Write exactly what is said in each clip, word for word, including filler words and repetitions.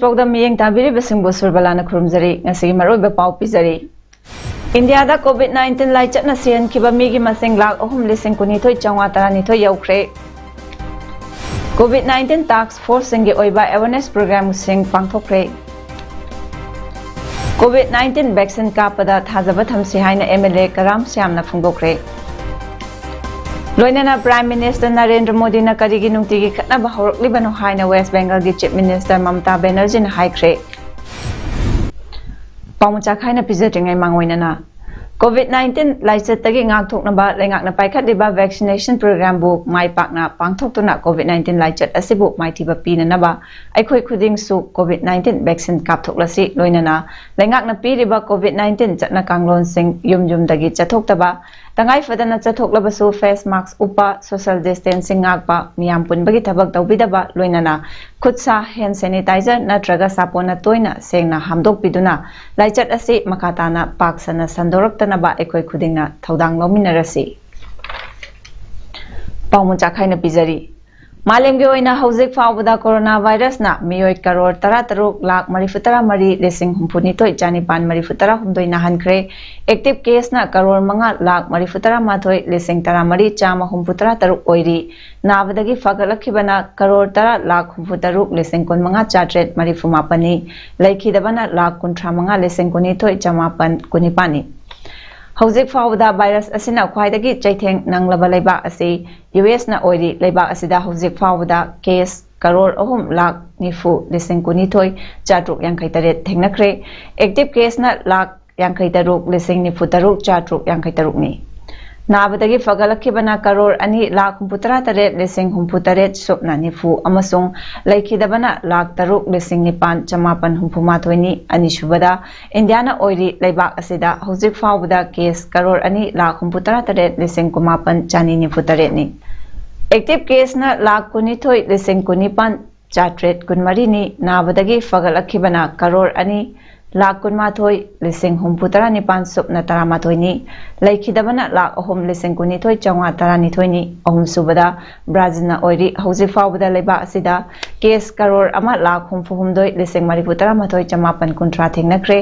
ꯄꯥꯎꯗ ꯃꯤꯠꯌꯦꯡ ꯇꯥꯕꯤꯔꯤꯕꯁꯤꯡꯕꯨ ꯁꯨꯔꯕꯂꯥꯅ ꯈꯨꯔꯨꯝꯖꯔꯤ꯫ ꯉꯁꯤꯒꯤ ꯃꯔꯨꯑꯣꯏꯕ ꯄꯥꯎ ꯄꯤꯖꯔꯤ꯫ ꯏꯟꯗꯤꯌꯥꯗ ꯀꯣꯚꯤꯗ ꯅꯥꯏꯟꯇꯤꯟ ꯂꯥꯏꯆꯠꯅ ꯁꯤꯍꯟꯈꯤꯕ ꯃꯤꯒꯤ ꯃꯁꯤꯡ ꯂꯥꯈ ꯑꯍꯨꯝ ꯂꯤꯁꯤꯡ ꯀꯨꯟꯅꯤꯊꯣꯏ ꯆꯥꯝꯃꯉꯥ ꯇꯔꯥꯅꯤꯊꯣꯏ ꯌꯧꯈ꯭ꯔꯦ꯫ ꯀꯣꯚꯤꯗ ꯅꯥꯏꯟꯇꯤꯟ ꯇꯥꯛꯁ ꯐꯣꯔꯁꯁꯤꯡꯒꯤ ꯑꯣꯏꯕ ꯑꯦꯋꯦꯔꯅꯦꯁ ꯄ꯭ꯔꯣꯒ꯭ꯔꯥꯝꯁꯤꯡ ꯄꯥꯡꯊꯣꯛꯈ꯭ꯔꯦ꯫ ꯀꯣꯚꯤꯗ ꯅꯥꯏꯟꯇꯤꯟ ꯚꯦꯛꯁꯤꯟ ꯀꯥꯞꯄꯗ ꯊꯥꯖꯕ ꯊꯝꯁꯤ ꯍꯥꯏꯅ ꯑꯦꯝ ꯑꯦꯜ ꯑꯦ ꯀꯔꯥꯝ ꯁ꯭ꯌꯥꯝꯅ ꯐꯣꯡꯗꯣꯛꯈ꯭ꯔꯦ꯫ ꯂꯣꯏꯅꯅ ꯄ꯭ꯔꯥꯏꯝ ꯃꯤꯅꯤꯁꯇꯔ ꯅꯔꯦꯟꯗ꯭ꯔ ꯃꯣꯗꯤꯅ ꯀꯔꯤꯒꯤ ꯅꯨꯡꯇꯤꯒꯤ ꯈꯠꯅꯕ ꯍꯧꯔꯛꯂꯤꯕꯅꯣ ꯍꯥꯏꯅ ꯋꯦꯁ ꯕꯦꯡꯒꯜꯒꯤ ꯆꯤꯐ ꯃꯤꯅꯤꯁꯇꯔ ꯃꯃꯇꯥ ꯕꯦꯅꯔꯖꯤꯅ ꯍꯥꯏꯈ꯭ꯔꯦ꯫ ꯄꯥꯎ ꯃꯆꯥ ꯈꯥꯏꯅ ꯄꯤꯖꯗ꯭ꯔꯤꯉꯩ ꯃꯥꯡꯑꯣꯏꯅꯅ, ꯀꯣꯚꯤꯗ ꯅꯥꯏꯟꯇꯤꯟ ꯂꯥꯏꯆꯠꯇꯒꯤ ꯉꯥꯛꯊꯣꯛꯅꯕ ꯂꯩꯉꯥꯛꯅ ꯄꯥꯏꯈꯠꯂꯤꯕ ꯚꯦꯛꯁꯤꯅꯦꯁꯟ ꯄ꯭ꯔꯣꯒ꯭ꯔꯥꯝꯕꯨ ꯃꯥꯏ ꯄꯥꯛꯅ ꯄꯥꯡꯊꯣꯛꯇꯨꯅ ꯀꯣꯚꯤꯗ ꯅꯥꯏꯟꯇꯤꯟ ꯂꯥꯏꯆꯠ ꯑꯁꯤꯕꯨ ꯃꯥꯏꯊꯤꯕ ꯄꯤꯅꯅꯕ ꯑꯩꯈꯣꯏ ꯈꯨꯗꯤꯡꯁꯨ ꯀꯣꯚꯤꯗ ꯅꯥꯏꯟꯇꯤꯟ ꯚꯦꯛꯁꯤꯟ ꯀꯥꯞꯊꯣꯛꯂꯁꯤ꯫ ꯂꯣꯏꯅꯅ ꯂꯩꯉꯥꯛꯅ ꯄꯤꯔꯤꯕ ꯀꯣꯚꯤꯗ ꯅꯥꯏꯟꯇꯤꯟ ꯆꯠꯅ ꯀꯥꯡꯂꯣꯟꯁꯤꯡ ꯌꯨꯝ ꯌꯨꯝꯗꯒꯤ ꯆꯠꯊꯣꯛꯇꯕ, ꯇꯉꯥꯏ ꯐꯗꯅ ꯆꯠꯊꯣꯛꯂꯕꯁꯨ ꯐꯦꯁ ꯃꯥꯛꯁ ꯎꯞꯄ, ꯁꯣꯁꯤꯌꯦꯜ ꯗꯤꯁꯇꯦꯟꯁꯤꯡ ꯉꯥꯛꯄ, ꯃꯤꯌꯥꯝ ꯄꯨꯟꯕꯒꯤ ꯊꯕꯛ ꯇꯧꯕꯤꯗꯕ, ꯂꯣꯏꯅꯅ ꯈꯨꯠ ꯁꯥ ꯍꯦꯟ ꯁꯦꯅꯤꯇꯥꯏꯖꯔ ꯅꯠꯇ꯭ꯔꯒ ꯁꯥꯄꯣꯟꯅ ꯇꯣꯏꯅ ꯁꯦꯡꯅ ꯍꯥꯝꯗꯣꯛꯄꯤꯗꯨꯅ ꯂꯥꯏꯆꯠ ꯑꯁꯤ ꯃꯈꯥ ꯇꯥꯅ ꯄꯥꯛ ꯁꯟꯅ ꯁꯟꯗꯣꯔꯛꯇꯅꯕ ꯑꯩꯈꯣꯏ ꯈꯨꯗꯤꯡꯅ ꯊꯧꯗꯥꯡ ꯂꯧꯃꯤꯟꯅꯔꯁꯤ꯫ ꯄꯥꯎ ꯃꯆꯥ ꯈꯥꯏꯅ ꯄꯤꯖꯔꯤ꯫ ꯃꯥꯂꯦꯝꯒꯤ ꯑꯣꯏꯅ ꯍꯧꯖꯤꯛ ꯐꯥꯎꯕꯗ ꯀꯣꯔꯣꯅꯥ ꯚꯥꯏꯔꯁꯅ ꯃꯤꯑꯣꯏ ꯀꯔꯣꯔ ꯇꯔꯥ ꯇꯔꯨꯛ ꯂꯥꯈ ꯃꯔꯤꯐꯨ ꯇꯔꯥ ꯃꯔꯤ ꯂꯤꯁꯤꯡ ꯍꯨꯝꯐꯨ ꯅꯤꯊꯣꯏ ꯆꯥꯅꯤꯄꯥꯟ ꯃꯔꯤꯐꯨ ꯇꯔꯥ ꯍꯨꯝꯗꯣꯏ ꯅꯥꯍꯟꯈ꯭ꯔꯦ꯫ ꯑꯦꯛꯇꯤꯚ ꯀꯦꯁꯅ ꯀꯔꯣꯔ ꯃꯉꯥ ꯂꯥꯈ ꯃꯔꯤꯐꯨ ꯇꯔꯥ ꯃꯥꯊꯣꯏ ꯂꯤꯁꯤꯡ ꯇꯔꯥ ꯃꯔꯤ ꯆꯥꯝꯃ ꯍꯨꯝꯐꯨ ꯇꯔꯥ ꯇꯔꯨꯛ ꯑꯣꯏꯔꯤ꯫ ꯅꯥꯕꯗꯒꯤ ꯐꯒꯠꯂꯛꯈꯤꯕꯅ ꯀꯔꯣꯔ ꯇꯔꯥ ꯂꯥꯈ ꯍꯨꯝꯐꯨ ꯇꯔꯨꯛ ꯂꯤꯁꯤꯡ ꯀꯨꯟ ꯃꯉꯥ ꯆꯥꯇ꯭ꯔꯦꯠ ꯃꯔꯤꯐꯨ ꯃꯥꯄꯟꯅꯤ꯫ ꯂꯩꯈꯤꯗꯕꯅ ꯂꯥꯈ ꯀꯨꯟꯊ꯭ꯔꯥ ꯃꯉꯥ ꯂꯤꯁꯤꯡ ꯀꯨꯟꯅꯤꯊꯣꯏ ꯆꯃꯥꯄꯟ ꯀꯨꯟꯅꯤꯄꯥꯟꯅꯤ꯫ ꯍꯧꯖꯤꯛ ꯐꯥꯎꯕꯗ ꯚꯥꯏꯔꯁ ꯑꯁꯤꯅ ꯈ꯭ꯋꯥꯏꯗꯒꯤ ꯆꯩꯊꯦꯡ ꯅꯪꯂꯕ ꯂꯩꯕꯥꯛ ꯑꯁꯤ ꯌꯨ ꯑꯦꯁꯅ ꯑꯣꯏꯔꯤ꯫ ꯂꯩꯕꯥꯛ ꯑꯁꯤꯗ ꯍꯧꯖꯤꯛ ꯐꯥꯎꯕꯗ ꯀꯦꯁ ꯀꯔꯣꯔ ꯑꯍꯨꯝ ꯂꯥꯈ ꯅꯤꯐꯨ ꯂꯤꯁꯤꯡ ꯀꯨꯟꯅꯤꯊꯣꯏ ꯆꯥꯇ꯭ꯔꯨꯛ ꯌꯥꯡꯈꯩ ꯇꯔꯦꯠ ꯊꯦꯡꯅꯈ꯭ꯔꯦ꯫ ꯑꯦꯛꯇꯤꯚ ꯀꯦꯁꯅ ꯂꯥꯈ ꯌꯥꯡꯈꯩ ꯇꯔꯨꯛ ꯂꯤꯁꯤꯡ ꯅꯤꯐꯨ ꯇꯔꯨꯛ ꯆꯥꯇ꯭ꯔꯨꯛ ꯌꯥꯡꯈꯩ ꯇꯔꯨꯛꯅꯤ꯫ ꯅꯥꯕꯗꯒꯤ ꯐꯒꯠꯂꯛꯈꯤꯕꯅ ꯀꯔꯣꯔ ꯑꯅꯤ ꯂꯥꯈ ꯍꯨꯝꯐꯨ ꯇꯔꯥ ꯇꯔꯦꯠ ꯂꯤꯁꯤꯡ ꯍꯨꯝꯐꯨ ꯇꯔꯦꯠ ꯁꯨꯞꯅ ꯅꯤꯐꯨ ꯑꯃꯁꯨꯡ ꯂꯩꯈꯤꯗꯕꯅ ꯂꯥꯈ ꯇꯔꯨꯛ ꯂꯤꯁꯤꯡ ꯅꯤꯄꯥꯟ ꯆꯃꯥꯄꯟ ꯍꯨꯝꯐꯨ ꯃꯥꯊꯣꯏꯅꯤ꯫ ꯑꯅꯤꯁꯨꯕꯗ ꯏꯟꯗꯤꯌꯥꯅ ꯑꯣꯏꯔꯤ꯫ ꯂꯩꯕꯥꯛ ꯑꯁꯤꯗ ꯍꯧꯖꯤꯛ ꯐꯥꯎꯕꯗ ꯀꯦꯁ ꯀꯔꯣꯔ ꯑꯅꯤ ꯂꯥꯈ ꯍꯨꯝꯐꯨ ꯇꯔꯥ ꯇꯔꯦꯠ ꯂꯤꯁꯤꯡ ꯀꯨꯟꯃꯥꯄꯟ ꯆꯥꯅꯤ ꯅꯤꯐꯨ ꯇꯔꯦꯠꯅꯤ꯫ ꯑꯦꯛꯇꯤꯚ ꯀꯦꯁꯅ ꯂꯥꯈ ꯀꯨꯟꯅꯤꯊꯣꯏ ꯂꯤꯁꯤꯡ ꯀꯨꯟꯅꯤꯄꯥꯟ ꯆꯥꯇ꯭ꯔꯦꯠ ꯀꯨꯟꯃꯔꯤꯅꯤ꯫ ꯅꯥꯕꯗꯒꯤ ꯐꯒꯠꯂꯛꯈꯤꯕꯅ ꯀꯔꯣꯔ ꯑꯅꯤ ꯂꯥꯈ ꯀꯨꯟꯃꯥꯊꯣꯏ ꯂꯤꯁꯤꯡ ꯍꯨꯝꯐꯨ ꯇꯔꯥ ꯅꯤꯄꯥꯟ ꯁꯨꯞꯅ ꯇꯔꯥꯃꯥꯊꯣꯏꯅꯤ꯫ ꯂꯩꯈꯤꯗꯕꯅ ꯂꯥꯈ ꯑꯍꯨꯝ ꯂꯤꯁꯤꯡ ꯀꯨꯟꯅꯤꯊꯣꯏ ꯆꯥꯝꯃꯉꯥ ꯇꯔꯥꯅꯤꯊꯣꯏꯅꯤ꯫ ꯑꯍꯨꯝꯁꯨꯕꯗ ꯕ꯭ꯔꯥꯖꯤꯜꯅ ꯑꯣꯏꯔꯤ꯫ ꯍꯧꯖꯤꯛ ꯐꯥꯎꯕꯗ ꯂꯩꯕꯥꯛ ꯑꯁꯤꯗ ꯀꯦꯁ ꯀꯔꯣꯔ ꯑꯃ ꯂꯥꯈ ꯍꯨꯝꯐꯨ ꯍꯨꯝꯗꯣꯏ ꯂꯤꯁꯤꯡ ꯃꯔꯤꯐꯨ ꯇꯔꯥ ꯃꯥꯊꯣꯏ ꯆꯃꯥꯄꯟ ꯀꯨꯟꯊ꯭ꯔꯥ ꯊꯦꯡꯅꯈ꯭ꯔꯦ꯫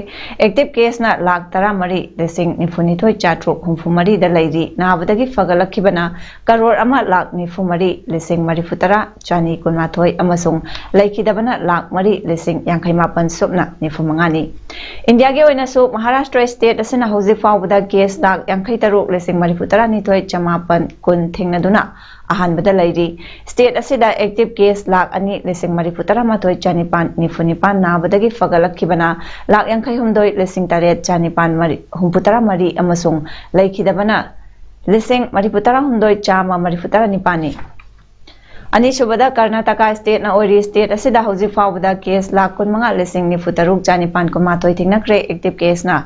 ꯑꯦꯛꯇꯤꯚ ꯀꯦꯁꯅ ꯂꯥꯈ ꯇꯔꯥ ꯃꯔꯤ ꯂꯤꯁꯤꯡ ꯅꯤꯐꯨ ꯅꯤꯊꯣꯏ ꯆꯥꯇ꯭ꯔꯨꯛ ꯍꯨꯝꯐꯨ ꯃꯔꯤꯗ ꯂꯩꯔꯤ꯫ ꯅꯥꯕꯗꯒꯤ ꯐꯒꯠꯂꯛꯈꯤꯕꯅ ꯀꯔꯣꯔ ꯑꯃ ꯂꯥꯈ ꯅꯤꯐꯨ ꯃꯔꯤ ꯂꯤꯁꯤꯡ ꯃꯔꯤꯐꯨ ꯇꯔꯥ ꯆꯥꯅꯤ ꯀꯨꯟꯃꯥꯊꯣꯏ ꯑꯃꯁꯨꯡ ꯂꯩꯈꯤꯗꯕꯅ ꯂꯥꯈ ꯃꯔꯤ ꯂꯤꯁꯤꯡ ꯌꯥꯡꯈꯩ ꯃꯥꯄꯟ ꯁꯨꯞꯅ ꯅꯤꯐꯨ ꯃꯉꯥꯅꯤ꯫ ꯏꯟꯗꯤꯌꯥꯒꯤ ꯑꯣꯏꯅꯁꯨ ꯃꯍꯥꯔꯥꯁꯇ꯭ꯔ ꯁ꯭ꯇꯦꯠ ꯑꯁꯤꯅ ꯍꯧꯖꯤꯛ ꯐꯥꯎꯕꯗ ꯀꯦꯁ ꯂꯥꯈ ꯌꯥꯡꯈꯩ ꯇꯔꯨꯛ ꯂꯤꯁꯤꯡ ꯃꯔꯤꯐꯨ ꯇꯔꯥ ꯅꯤꯊꯣꯏ ꯆꯃꯥꯄꯟ ꯀꯨꯟ ꯊꯦꯡꯅꯗꯨꯅ ꯑꯍꯥꯟꯕꯗ ꯂꯩꯔꯤ꯫ ꯁ꯭ꯇꯦꯠ ꯑꯁꯤꯗ ꯑꯦꯛꯇꯤꯚ ꯀꯦꯁ ꯂꯥꯈ ꯑꯅꯤ ꯂꯤꯁꯤꯡ ꯃꯔꯤꯐꯨ ꯇꯔꯥ ꯃꯥꯊꯣꯏ ꯆꯥꯅꯤꯄꯥꯟ ꯅꯤꯐꯨ ꯅꯤꯄꯥꯟ, ꯅꯥꯕꯗꯒꯤ ꯐꯒꯠꯂꯛꯈꯤꯕꯅ ꯂꯥꯈ ꯌꯥꯡꯈꯩ ꯍꯨꯝꯗꯣꯏ ꯂꯤꯁꯤꯡ ꯇꯔꯦꯠ ꯆꯥꯅꯤꯄꯥꯟ ꯃꯔꯤ ꯍꯨꯝꯐꯨ ꯇꯔꯥ ꯃꯔꯤ ꯑꯃꯁꯨꯡ ꯂꯩꯈꯤꯗꯕꯅ ꯂꯤꯁꯤꯡ ꯃꯔꯤꯐꯨ ꯇꯔꯥ ꯍꯨꯝꯗꯣꯏ ꯆꯥꯝꯃ ꯃꯔꯤꯐꯨ ꯇꯔꯥ ꯅꯤꯄꯥꯟꯅꯤ꯫ ꯑꯅꯤꯁꯨꯕꯗ ꯀꯔꯅꯥꯇꯀꯥ ꯁ꯭ꯇꯦꯠꯅ ꯑꯣꯏꯔꯤ꯫ ꯁ꯭ꯇꯦꯠ ꯑꯁꯤꯗ ꯍꯧꯖꯤꯛ ꯐꯥꯎꯕꯗ ꯀꯦꯁ ꯂꯥꯈ ꯀꯨꯟꯃꯉꯥ ꯂꯤꯁꯤꯡ ꯅꯤꯐꯨ ꯇꯔꯨꯛ ꯆꯥꯅꯤꯄꯥꯟ ꯀꯨꯟꯃꯥꯊꯣꯏ ꯊꯦꯡꯅꯈ꯭ꯔꯦ꯫ ꯑꯦꯛꯇꯤꯚ ꯀꯦꯁꯅ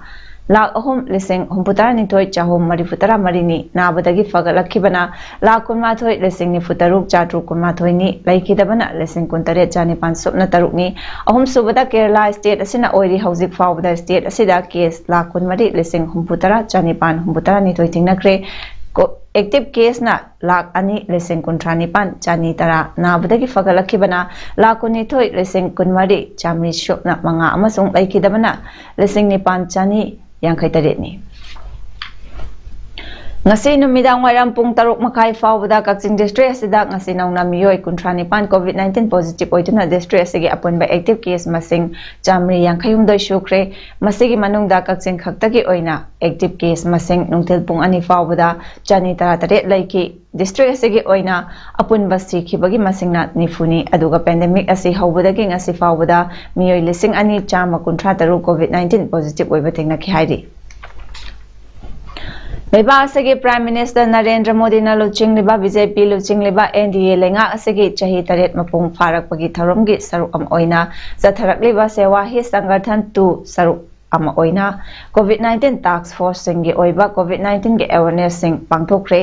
ꯂꯥꯈ ꯑꯍꯨꯝ ꯂꯤꯁꯤꯡ ꯍꯨꯝꯐꯨ ꯇꯔꯥ ꯅꯤꯊꯣꯏ ꯆꯍꯨꯝ ꯃꯔꯤꯐꯨ ꯇꯔꯥ ꯃꯔꯤꯅꯤ꯫ ꯅꯥꯕꯗꯒꯤ ꯐꯒꯠꯂꯛꯈꯤꯕꯅ ꯂꯥꯈ ꯀꯨꯟꯃꯥꯊꯣꯏ ꯂꯤꯁꯤꯡ ꯅꯤꯐꯨ ꯇꯔꯨꯛ ꯆꯥꯇ꯭ꯔꯨꯛ ꯀꯨꯟꯃꯥꯊꯣꯏꯅꯤ꯫ ꯂꯩꯈꯤꯗꯕꯅ ꯂꯤꯁꯤꯡ ꯀꯨꯟꯇꯔꯦꯠ ꯆꯥꯅꯤꯄꯥꯟ ꯁꯨꯞꯅ ꯇꯔꯨꯛꯅꯤ꯫ ꯑꯍꯨꯝꯁꯨꯕꯗ ꯀꯦꯔꯂꯥ ꯁ꯭ꯇꯦꯠ ꯑꯁꯤꯅ ꯑꯣꯏꯔꯤ꯫ ꯍꯧꯖꯤꯛ ꯐꯥꯎꯕꯗ ꯁ꯭ꯇꯦꯠ ꯑꯁꯤꯗ ꯀꯦꯁ ꯂꯥꯈ ꯀꯨꯟꯃꯔꯤ ꯂꯤꯁꯤꯡ ꯍꯨꯝꯐꯨ ꯇꯔꯥ ꯆꯥꯅꯤꯄꯥꯟ ꯍꯨꯝꯐꯨ ꯇꯔꯥ ꯅꯤꯊꯣꯏ ꯊꯦꯡꯅꯈ꯭ꯔꯦ꯫ ꯀꯣ-, ꯑꯦꯛꯇꯤꯚ ꯀꯦꯁꯅ ꯂꯥꯈ ꯑꯅꯤ ꯂꯤꯁꯤꯡ ꯀꯨꯟꯊ꯭ꯔꯥ ꯅꯤꯄꯥꯟ ꯆꯥꯅꯤ ꯇꯔꯥ, ꯅꯥꯕꯗꯒꯤ ꯐꯒꯠꯂꯛꯈꯤꯕꯅ ꯂꯥꯈ ꯀꯨꯟꯅꯤꯊꯣꯏ ꯂꯤꯁꯤꯡ ꯀꯨꯟꯃꯔꯤ ꯆꯥꯃꯔꯤ ꯁꯨꯞꯅ ꯃꯉꯥ ꯑꯃꯁꯨꯡ ꯂꯩꯈꯤꯗꯕꯅ ꯂꯤꯁꯤꯡ ꯅꯤꯄꯥꯟ ꯆꯥꯅꯤ ꯌꯥꯡꯈꯩ ꯇꯔꯦꯠꯅꯤ꯫ ꯉꯁꯤ ꯅꯨꯃꯤꯗꯥꯡ ꯋꯥꯏꯔꯝ ꯄꯨꯡ ꯇꯔꯨꯛ ꯃꯈꯥꯏ ꯐꯥꯎꯕꯗ ꯀꯛꯆꯤꯡ ꯗꯤꯁꯇ꯭ꯔꯤꯛ ꯑꯁꯤꯗ ꯉꯁꯤ ꯅꯧꯅ ꯃꯤꯑꯣꯏ ꯀꯨꯟꯊ꯭ꯔꯥ ꯅꯤꯄꯥꯟ ꯀꯣꯚꯤꯗ ꯅꯥꯏꯟꯇꯤꯟ ꯄꯣꯖꯤꯇꯤꯚ ꯑꯣꯏꯗꯨꯅ ꯗꯤꯁꯇ꯭ꯔꯤꯛ ꯑꯁꯤꯒꯤ ꯑꯄꯨꯟꯕ ꯑꯦꯛꯇꯤꯚ ꯀꯦꯁ ꯃꯁꯤꯡ ꯆꯥꯃꯔꯤ ꯌꯥꯡꯈꯩ ꯍꯨꯝꯗꯣꯏ ꯁꯨꯈ꯭ꯔꯦ꯫ ꯃꯁꯤꯒꯤ ꯃꯅꯨꯡꯗ ꯀꯛꯆꯤꯡ ꯈꯛꯇꯒꯤ ꯑꯣꯏꯅ ꯑꯦꯛꯇꯤꯚ ꯀꯦꯁ ꯃꯁꯤꯡ ꯅꯨꯡꯊꯤꯜ ꯄꯨꯡ ꯑꯅꯤ ꯐꯥꯎꯕꯗ ꯆꯥꯅꯤ ꯇꯔꯥ ꯇꯔꯦꯠ ꯂꯩꯈꯤ꯫ ꯗꯤꯁꯇ꯭ꯔꯤꯛ ꯑꯁꯤꯒꯤ ꯑꯣꯏꯅ ꯑꯄꯨꯟꯕ ꯁꯤꯈꯤꯕꯒꯤ ꯃꯁꯤꯡꯅ ꯅꯤꯐꯨꯅꯤ꯫ ꯑꯗꯨꯒ ꯄꯦꯟꯗꯦꯃꯤꯛ ꯑꯁꯤ ꯍꯧꯕꯗꯒꯤ ꯉꯁꯤ ꯐꯥꯎꯕꯗ ꯃꯤꯑꯣꯏ ꯂꯤꯁꯤꯡ ꯑꯅꯤ ꯆꯥꯝꯃ ꯀꯨꯟꯊ꯭ꯔꯥ ꯇꯔꯨꯛ ꯀꯣꯚꯤꯗ ꯅꯥꯏꯟꯇꯤꯟ ꯄꯣꯖꯤꯇꯤꯚ ꯑꯣꯏꯕ ꯊꯦꯡꯅꯈꯤ ꯍꯥꯏꯔꯤ꯫ ꯂꯩꯕꯥꯛ ꯑꯁꯤꯒꯤ ꯄ꯭ꯔꯥꯏꯝ ꯃꯤꯅꯤꯁꯇꯔ ꯅꯔꯦꯟꯗ꯭ꯔ ꯃꯣꯗꯤꯅ ꯂꯨꯆꯤꯡꯂꯤꯕ ꯕꯤ ꯖꯦ ꯄꯤ ꯂꯨꯆꯤꯡꯂꯤꯕ ꯑꯦꯟ ꯗꯤ ꯑꯦ ꯂꯩꯉꯥꯛ ꯑꯁꯤꯒꯤ ꯆꯍꯤ ꯇꯔꯦꯠ ꯃꯄꯨꯡ ꯐꯥꯔꯛꯄꯒꯤ ꯊꯧꯔꯝꯒꯤ ꯁꯔꯨꯛ ꯑꯃ ꯑꯣꯏꯅ ꯆꯠꯊꯔꯛꯂꯤꯕ ꯁꯦꯋꯥ ꯍꯤ ꯁꯪꯒꯔꯊꯟ ꯇꯨ ꯁꯔꯨꯛ ꯑꯃ ꯑꯣꯏꯅ ꯀꯣꯚꯤꯗ ꯅꯥꯏꯟꯇꯤꯟ ꯇꯥꯛꯁ ꯐꯣꯔꯁꯁꯤꯡꯒꯤ ꯑꯣꯏꯕ ꯀꯣꯚꯤꯗ ꯅꯥꯏꯟꯇꯤꯟꯒꯤ ꯑꯦꯋꯦꯔꯅꯦꯁꯁꯤꯡ ꯄꯥꯡꯊꯣꯛꯈ꯭ꯔꯦ꯫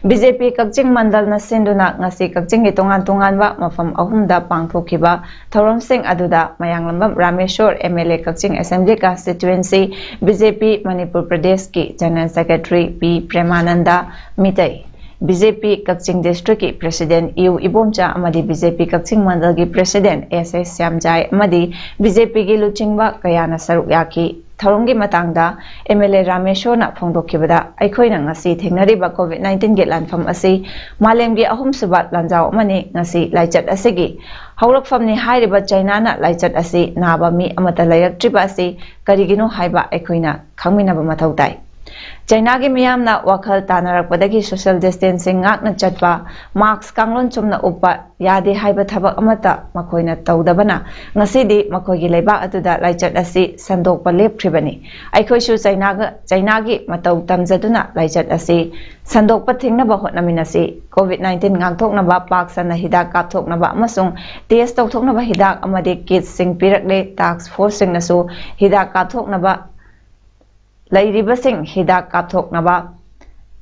ꯕꯤ ꯖꯦ ꯄꯤ ꯀꯛꯆꯤꯡ ꯃꯟꯗꯜꯅ ꯁꯤꯟꯗꯨꯅ ꯉꯁꯤ ꯀꯛꯆꯤꯡꯒꯤ ꯇꯣꯉꯥꯟ ꯇꯣꯉꯥꯟꯕ ꯃꯐꯝ ꯑꯍꯨꯝꯗ ꯄꯥꯡꯊꯣꯛꯈꯤꯕ ꯊꯧꯔꯝꯁꯤꯡ ꯑꯗꯨꯗ ꯃꯌꯥꯡꯂꯝꯕꯝ Rameshwor M L A Kakching assembly constituency B J P Manipur ꯄ꯭ꯔꯗꯦꯁꯀꯤ general secretary P Premananda Meetei, B J P Kakching ꯗꯤꯁꯇ꯭ꯔꯤꯛꯀꯤ ꯄ꯭ꯔꯦꯁꯤꯗꯦꯟꯠ ꯏꯌꯨ ꯏꯕꯣꯝꯆꯥ ꯑꯃꯗꯤ ꯕꯤ ꯖꯦ ꯄꯤ ꯀꯛꯆꯤꯡ ꯃꯟꯗꯜꯒꯤ ꯄ꯭ꯔꯦꯁꯤꯗꯦꯟꯠ ꯑꯦꯁ ꯑꯦꯁ ꯁ꯭ꯌꯥꯝꯖꯥꯏ ꯑꯃꯗꯤ ꯕꯤ ꯖꯦ ꯄꯤꯒꯤ ꯂꯨꯆꯤꯡꯕ ꯀꯌꯥꯅ ꯁꯔꯨꯛ ꯌꯥꯈꯤ꯫ ꯊꯧꯔꯝꯒꯤ ꯃꯇꯥꯡꯗ ꯑꯦꯝ ꯑꯦꯜ ꯑꯦ ꯔꯥꯃꯦꯁꯣꯔꯅ ꯐꯣꯡꯗꯣꯛꯈꯤꯕꯗ, ꯑꯩꯈꯣꯏꯅ ꯉꯁꯤ ꯊꯦꯡꯅꯔꯤꯕ ꯀꯣꯚꯤꯗ ꯅꯥꯏꯟꯇꯤꯟꯒꯤ ꯂꯥꯟꯐꯝ ꯑꯁꯤ ꯃꯥꯂꯦꯝꯒꯤ ꯑꯍꯨꯝꯁꯨꯕ ꯂꯥꯟꯖꯥꯎ ꯑꯃꯅꯤ꯫ ꯉꯁꯤ ꯂꯥꯏꯆꯠ ꯑꯁꯤꯒꯤ ꯍꯧꯔꯛꯐꯝꯅꯤ ꯍꯥꯏꯔꯤꯕ ꯆꯩꯅꯥꯅ ꯂꯥꯏꯆꯠ ꯑꯁꯤ ꯅꯥꯕ ꯃꯤ ꯑꯃꯠꯇ ꯂꯩꯔꯛꯇ꯭ꯔꯤꯕ ꯑꯁꯤ ꯀꯔꯤꯒꯤꯅꯣ ꯍꯥꯏꯕ ꯑꯩꯈꯣꯏꯅ ꯈꯪꯃꯤꯟꯅꯕ ꯃꯊꯧ ꯇꯥꯏ꯫ ꯆꯩꯅꯥꯒꯤ ꯃꯤꯌꯥꯝꯅ ꯋꯥꯈꯜ ꯇꯥꯅꯔꯛꯄꯗꯒꯤ ꯁꯣꯁꯤꯌꯦꯜ ꯗꯤꯁꯇꯦꯟꯁꯤꯡ ꯉꯥꯛꯅ ꯆꯠꯄ, ꯃꯥꯁ꯭ꯛ ꯀꯥꯡꯂꯣꯟ ꯆꯨꯝꯅ ꯎꯞꯄ ꯌꯥꯗꯦ ꯍꯥꯏꯕ ꯊꯕꯛ ꯑꯃꯠꯇ ꯃꯈꯣꯏꯅ ꯇꯧꯗꯕꯅ ꯉꯁꯤꯗꯤ ꯃꯈꯣꯏꯒꯤ ꯂꯩꯕꯥꯛ ꯑꯗꯨꯗ ꯂꯥꯏꯆꯠ ꯑꯁꯤ ꯁꯟꯗꯣꯛꯄ ꯂꯦꯞꯈ꯭ꯔꯤꯕꯅꯤ꯫ ꯑꯩꯈꯣꯏꯁꯨ ꯆꯩꯅꯥꯒ, ꯆꯩꯅꯥꯒꯤ ꯃꯇꯧ ꯇꯝꯖꯗꯨꯅ ꯂꯥꯏꯆꯠ ꯑꯁꯤ ꯁꯟꯗꯣꯛꯄ ꯊꯤꯡꯅꯕ ꯍꯣꯠꯅꯃꯤꯟꯅꯁꯤ꯫ ꯀꯣꯚꯤꯗ ꯅꯥꯏꯟꯇꯤꯟ ꯉꯥꯛꯊꯣꯛꯅꯕ ꯄꯥꯛ ꯁꯟꯅ ꯍꯤꯗꯥꯛ ꯀꯥꯞꯊꯣꯛꯅꯕ ꯑꯃꯁꯨꯡ ꯇꯦꯁ꯭ꯠ ꯇꯧꯊꯣꯛꯅꯕ ꯍꯤꯗꯥꯛ ꯑꯃꯗꯤ ꯀꯤꯠꯁꯤꯡ ꯄꯤꯔꯛꯂꯦ꯫ ꯇꯥꯁ꯭ꯛ ꯐꯣꯔꯁꯁꯤꯡꯅꯁꯨ ꯍꯤꯗꯥꯛ ꯀꯥꯞꯊꯣꯛꯅꯕ ꯂꯩꯔꯤꯕꯁꯤꯡ ꯍꯤꯗꯥꯛ ꯀꯥꯞꯊꯣꯛꯅꯕ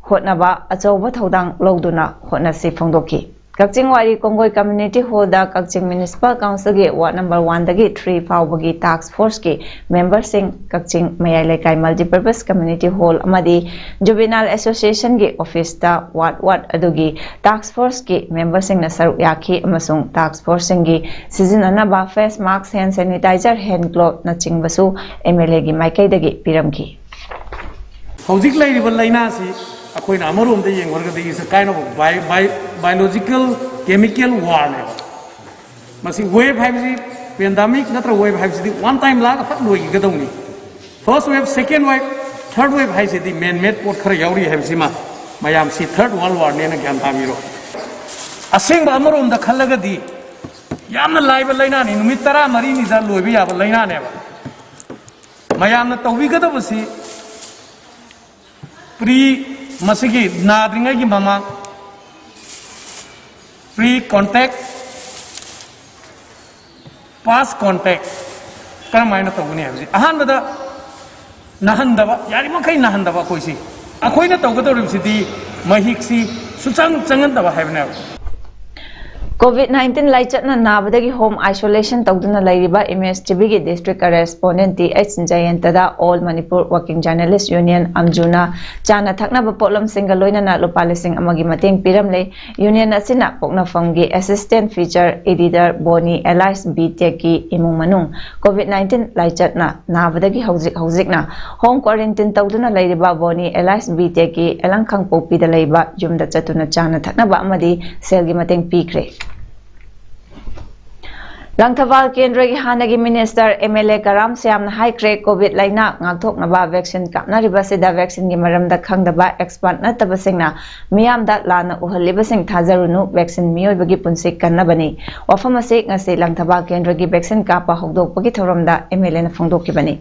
ꯍꯣꯠꯅꯕ ꯑꯆꯧꯕ ꯊꯧꯗꯥꯡ ꯂꯧꯗꯨꯅ ꯍꯣꯠꯅꯁꯤ ꯐꯣꯡꯗꯣꯛꯈꯤ꯫ ꯀꯛꯆꯤꯡ ꯋꯥꯏꯔꯤ ꯀꯣꯡꯒꯣꯏ ꯀꯝꯃ꯭ꯌꯨꯅꯤꯇꯤ ꯍꯣꯜꯗ ꯀꯛꯆꯤꯡ ꯃ꯭ꯌꯨꯅꯤꯁꯤꯄꯥꯜ ꯀꯥꯎꯟꯁꯤꯜꯒꯤ ꯋꯥꯔꯗ ꯅꯝꯕꯔ ꯋꯥꯟꯗꯒꯤ ꯊ꯭ꯔꯤ ꯐꯥꯎꯕꯒꯤ ꯇꯥꯁ꯭ꯛ ꯐꯣꯔꯁꯀꯤ ꯃꯦꯝꯕꯔꯁꯤꯡ, ꯀꯛꯆꯤꯡ ꯃꯌꯥꯏ ꯂꯩꯀꯥꯏ ꯃꯜꯇꯤꯄꯔꯄꯁ ꯀꯝꯃ꯭ꯌꯨꯅꯤꯇꯤ ꯍꯣꯜ ꯑꯃꯗꯤ ꯖꯨꯕꯦꯅꯥꯏꯜ ꯑꯦꯁꯣꯁꯤꯌꯦꯁꯟꯒꯤ ꯑꯣꯐꯤꯁꯇ ꯋꯥꯔꯗ ꯋꯥꯔꯗ ꯑꯗꯨꯒꯤ ꯇꯥꯁ꯭ꯛ ꯐꯣꯔꯁꯀꯤ ꯃꯦꯝꯕꯔꯁꯤꯡꯅ ꯁꯔꯨꯛ ꯌꯥꯈꯤ ꯑꯃꯁꯨꯡ ꯇꯥꯁ꯭ꯛ ꯐꯣꯔꯁꯁꯤꯡꯒꯤ ꯁꯤꯖꯤꯟꯅꯅꯕ face mask, hand sanitiser, hand glove ꯅꯆꯤꯡꯕꯁꯨ ꯑꯦꯝ ꯑꯦꯜ ꯑꯦꯒꯤ ꯃꯥꯏꯀꯩꯗꯒꯤ ꯄꯤꯔꯝꯈꯤ꯫ ꯍꯧꯖꯤꯛ ꯂꯩꯔꯤꯕ ꯂꯥꯏꯅꯥꯁꯤ ꯑꯩꯈꯣꯏꯅ ꯑꯃꯔꯣꯝꯗ ꯌꯦꯡꯂꯨꯔꯒꯗꯤ it's a kind of a bi-, bi-, biological chemical warꯅꯦꯕ꯫ ꯃꯁꯤ ꯋꯦꯕ ꯍꯥꯏꯕꯁꯤ, ꯄꯦꯟꯗꯥꯃꯤꯛ ꯅꯠꯇ꯭ꯔꯒ ꯋꯦꯕ ꯍꯥꯏꯕꯁꯤꯗꯤ ꯋꯥꯟ ꯇꯥꯏꯝ ꯂꯥꯛꯑꯒ ꯐꯠ ꯂꯣꯏꯈꯤꯒꯗꯧꯅꯤ꯫ ꯐꯥꯔꯁ ꯋꯦꯕ, ꯁꯦꯀꯦꯟ ꯋꯦꯕ, ꯊꯥꯔꯗ ꯋꯦꯕ ꯍꯥꯏꯁꯤꯗꯤ ꯃꯦꯟ ꯃꯦꯗ ꯄꯣꯠ ꯈꯔ ꯌꯥꯎꯔꯤ ꯍꯥꯏꯕꯁꯤꯃ ꯃꯌꯥꯝ ꯁꯤ ꯊꯥꯔꯗ ꯋꯥꯔꯜꯗ ꯋꯥꯔꯅꯦꯅ ꯒ꯭ꯌꯥꯟ ꯇꯥꯕꯤꯔꯣ꯫ ꯑꯁꯦꯡꯕ ꯑꯃꯔꯣꯝꯗ ꯈꯜꯂꯒꯗꯤ ꯌꯥꯝꯅ ꯂꯥꯏꯕ ꯂꯥꯏꯅꯥꯅꯤ, ꯅꯨꯃꯤꯠ ꯇꯔꯥꯃꯔꯤꯅꯤꯗ ꯂꯣꯏꯕ ꯌꯥꯕ ꯂꯥꯏꯅꯥꯅꯦꯕ꯫ ꯃꯌꯥꯝꯅ ꯇꯧꯕꯤꯒꯗꯕꯁꯤ ꯄ꯭ꯔꯤ, ꯃꯁꯤꯒꯤ ꯅꯥꯗ꯭ꯔꯤꯉꯩꯒꯤ ꯃꯃꯥꯡ, ꯄ꯭ꯔꯤ ꯀꯣꯟꯇꯦꯛ, ꯄꯥꯁ ꯀꯣꯟꯇꯦꯛ ꯀꯔꯝꯍꯥꯏꯅ ꯇꯧꯒꯅꯤ ꯍꯥꯏꯕꯁꯤ ꯑꯍꯥꯟꯕꯗ ꯅꯥꯍꯟꯗꯕ, ꯌꯥꯔꯤꯃꯈꯩ ꯅꯥꯍꯟꯗꯕ ꯑꯩꯈꯣꯏꯁꯤ꯫ ꯑꯩꯈꯣꯏꯅ ꯇꯧꯒꯗꯧꯔꯤꯕꯁꯤꯗꯤ ꯃꯍꯤꯛꯁꯤ ꯁꯨꯆꯪ ꯆꯪꯍꯟꯗꯕ ꯍꯥꯏꯕꯅꯦꯕ꯫ COVID nineteen ꯂꯥꯏꯆꯠꯅ ꯅꯥꯕꯗꯒꯤ home isolation ꯇꯧꯗꯨꯅ ꯂꯩꯔꯤꯕ M S T Vꯒꯤ district correspondent T H ꯖꯌꯟꯇꯗ All Manipur Working Journalist Union, ꯑꯝꯖꯨꯅ ꯆꯥꯅ ꯊꯛꯅꯕ ꯄꯣꯠꯂꯝꯁꯤꯡꯒ ꯂꯣꯏꯅꯅ ꯂꯨꯄꯥ ꯂꯤꯁꯤꯡ ꯑꯃꯒꯤ ꯃꯇꯦꯡ ꯄꯤꯔꯝꯂꯦ꯫ Union ꯑꯁꯤꯅ ꯄꯣꯛꯅꯐꯝꯒꯤ assistant feature editor Bonnie alias B Tekꯀꯤ ꯏꯃꯨꯡ ꯃꯅꯨꯡ COVID nineteen ꯂꯥꯏꯆꯠꯅ ꯅꯥꯕꯗꯒꯤ ꯍꯧꯖꯤꯛ ꯍꯧꯖꯤꯛꯅ home quarantine ꯇꯧꯗꯨꯅ ꯂꯩꯔꯤꯕ Bonnie alias B Tekꯀꯤ ꯑꯦꯂꯪ ꯈꯥꯡꯄꯣꯛꯄꯤꯗ ꯂꯩꯕ ꯌꯨꯝꯗ ꯆꯠꯇꯨꯅ ꯆꯥꯅ ꯊꯛꯅꯕ ꯑꯃꯗꯤ ꯁꯦꯜꯒꯤ ꯃꯇꯦꯡ ꯄꯤꯈ꯭ꯔꯦ꯫ ꯂꯪꯊꯕꯥꯜ ꯀꯦꯟꯗ꯭ꯔꯒꯤ ꯍꯥꯟꯅꯒꯤ minister M L A ꯀꯔꯥꯝ ꯁ꯭ꯌꯥꯝꯅ ꯍꯥꯏꯈ꯭ꯔꯦ, COVID ꯂꯥꯏꯅꯥ ꯉꯥꯛꯊꯣꯛꯅꯕ vaccine ꯀꯥꯞꯅꯔꯤꯕꯁꯤꯗ vaccineꯒꯤ ꯃꯔꯝꯗ ꯈꯪꯗꯕ expert ꯅꯠꯇꯕꯁꯤꯡꯅ ꯃꯤꯌꯥꯝꯗ ꯂꯥꯟꯅ ꯎꯍꯜꯂꯤꯕꯁꯤꯡ ꯊꯥꯖꯔꯨꯅꯨ, vaccine ꯃꯤꯑꯣꯏꯕꯒꯤ ꯄꯨꯟꯁꯤ ꯀꯟꯅꯕꯅꯤ꯫ ꯋꯥꯐꯝ ꯑꯁꯤ ꯉꯁꯤ ꯂꯪꯊꯕꯥꯜ ꯀꯦꯟꯗ꯭ꯔꯒꯤ vaccine ꯀꯥꯞꯄ ꯍꯧꯗꯣꯛꯄꯒꯤ ꯊꯧꯔꯝꯗ M L Aꯅ ꯐꯣꯡꯗꯣꯛꯈꯤꯕꯅꯤ꯫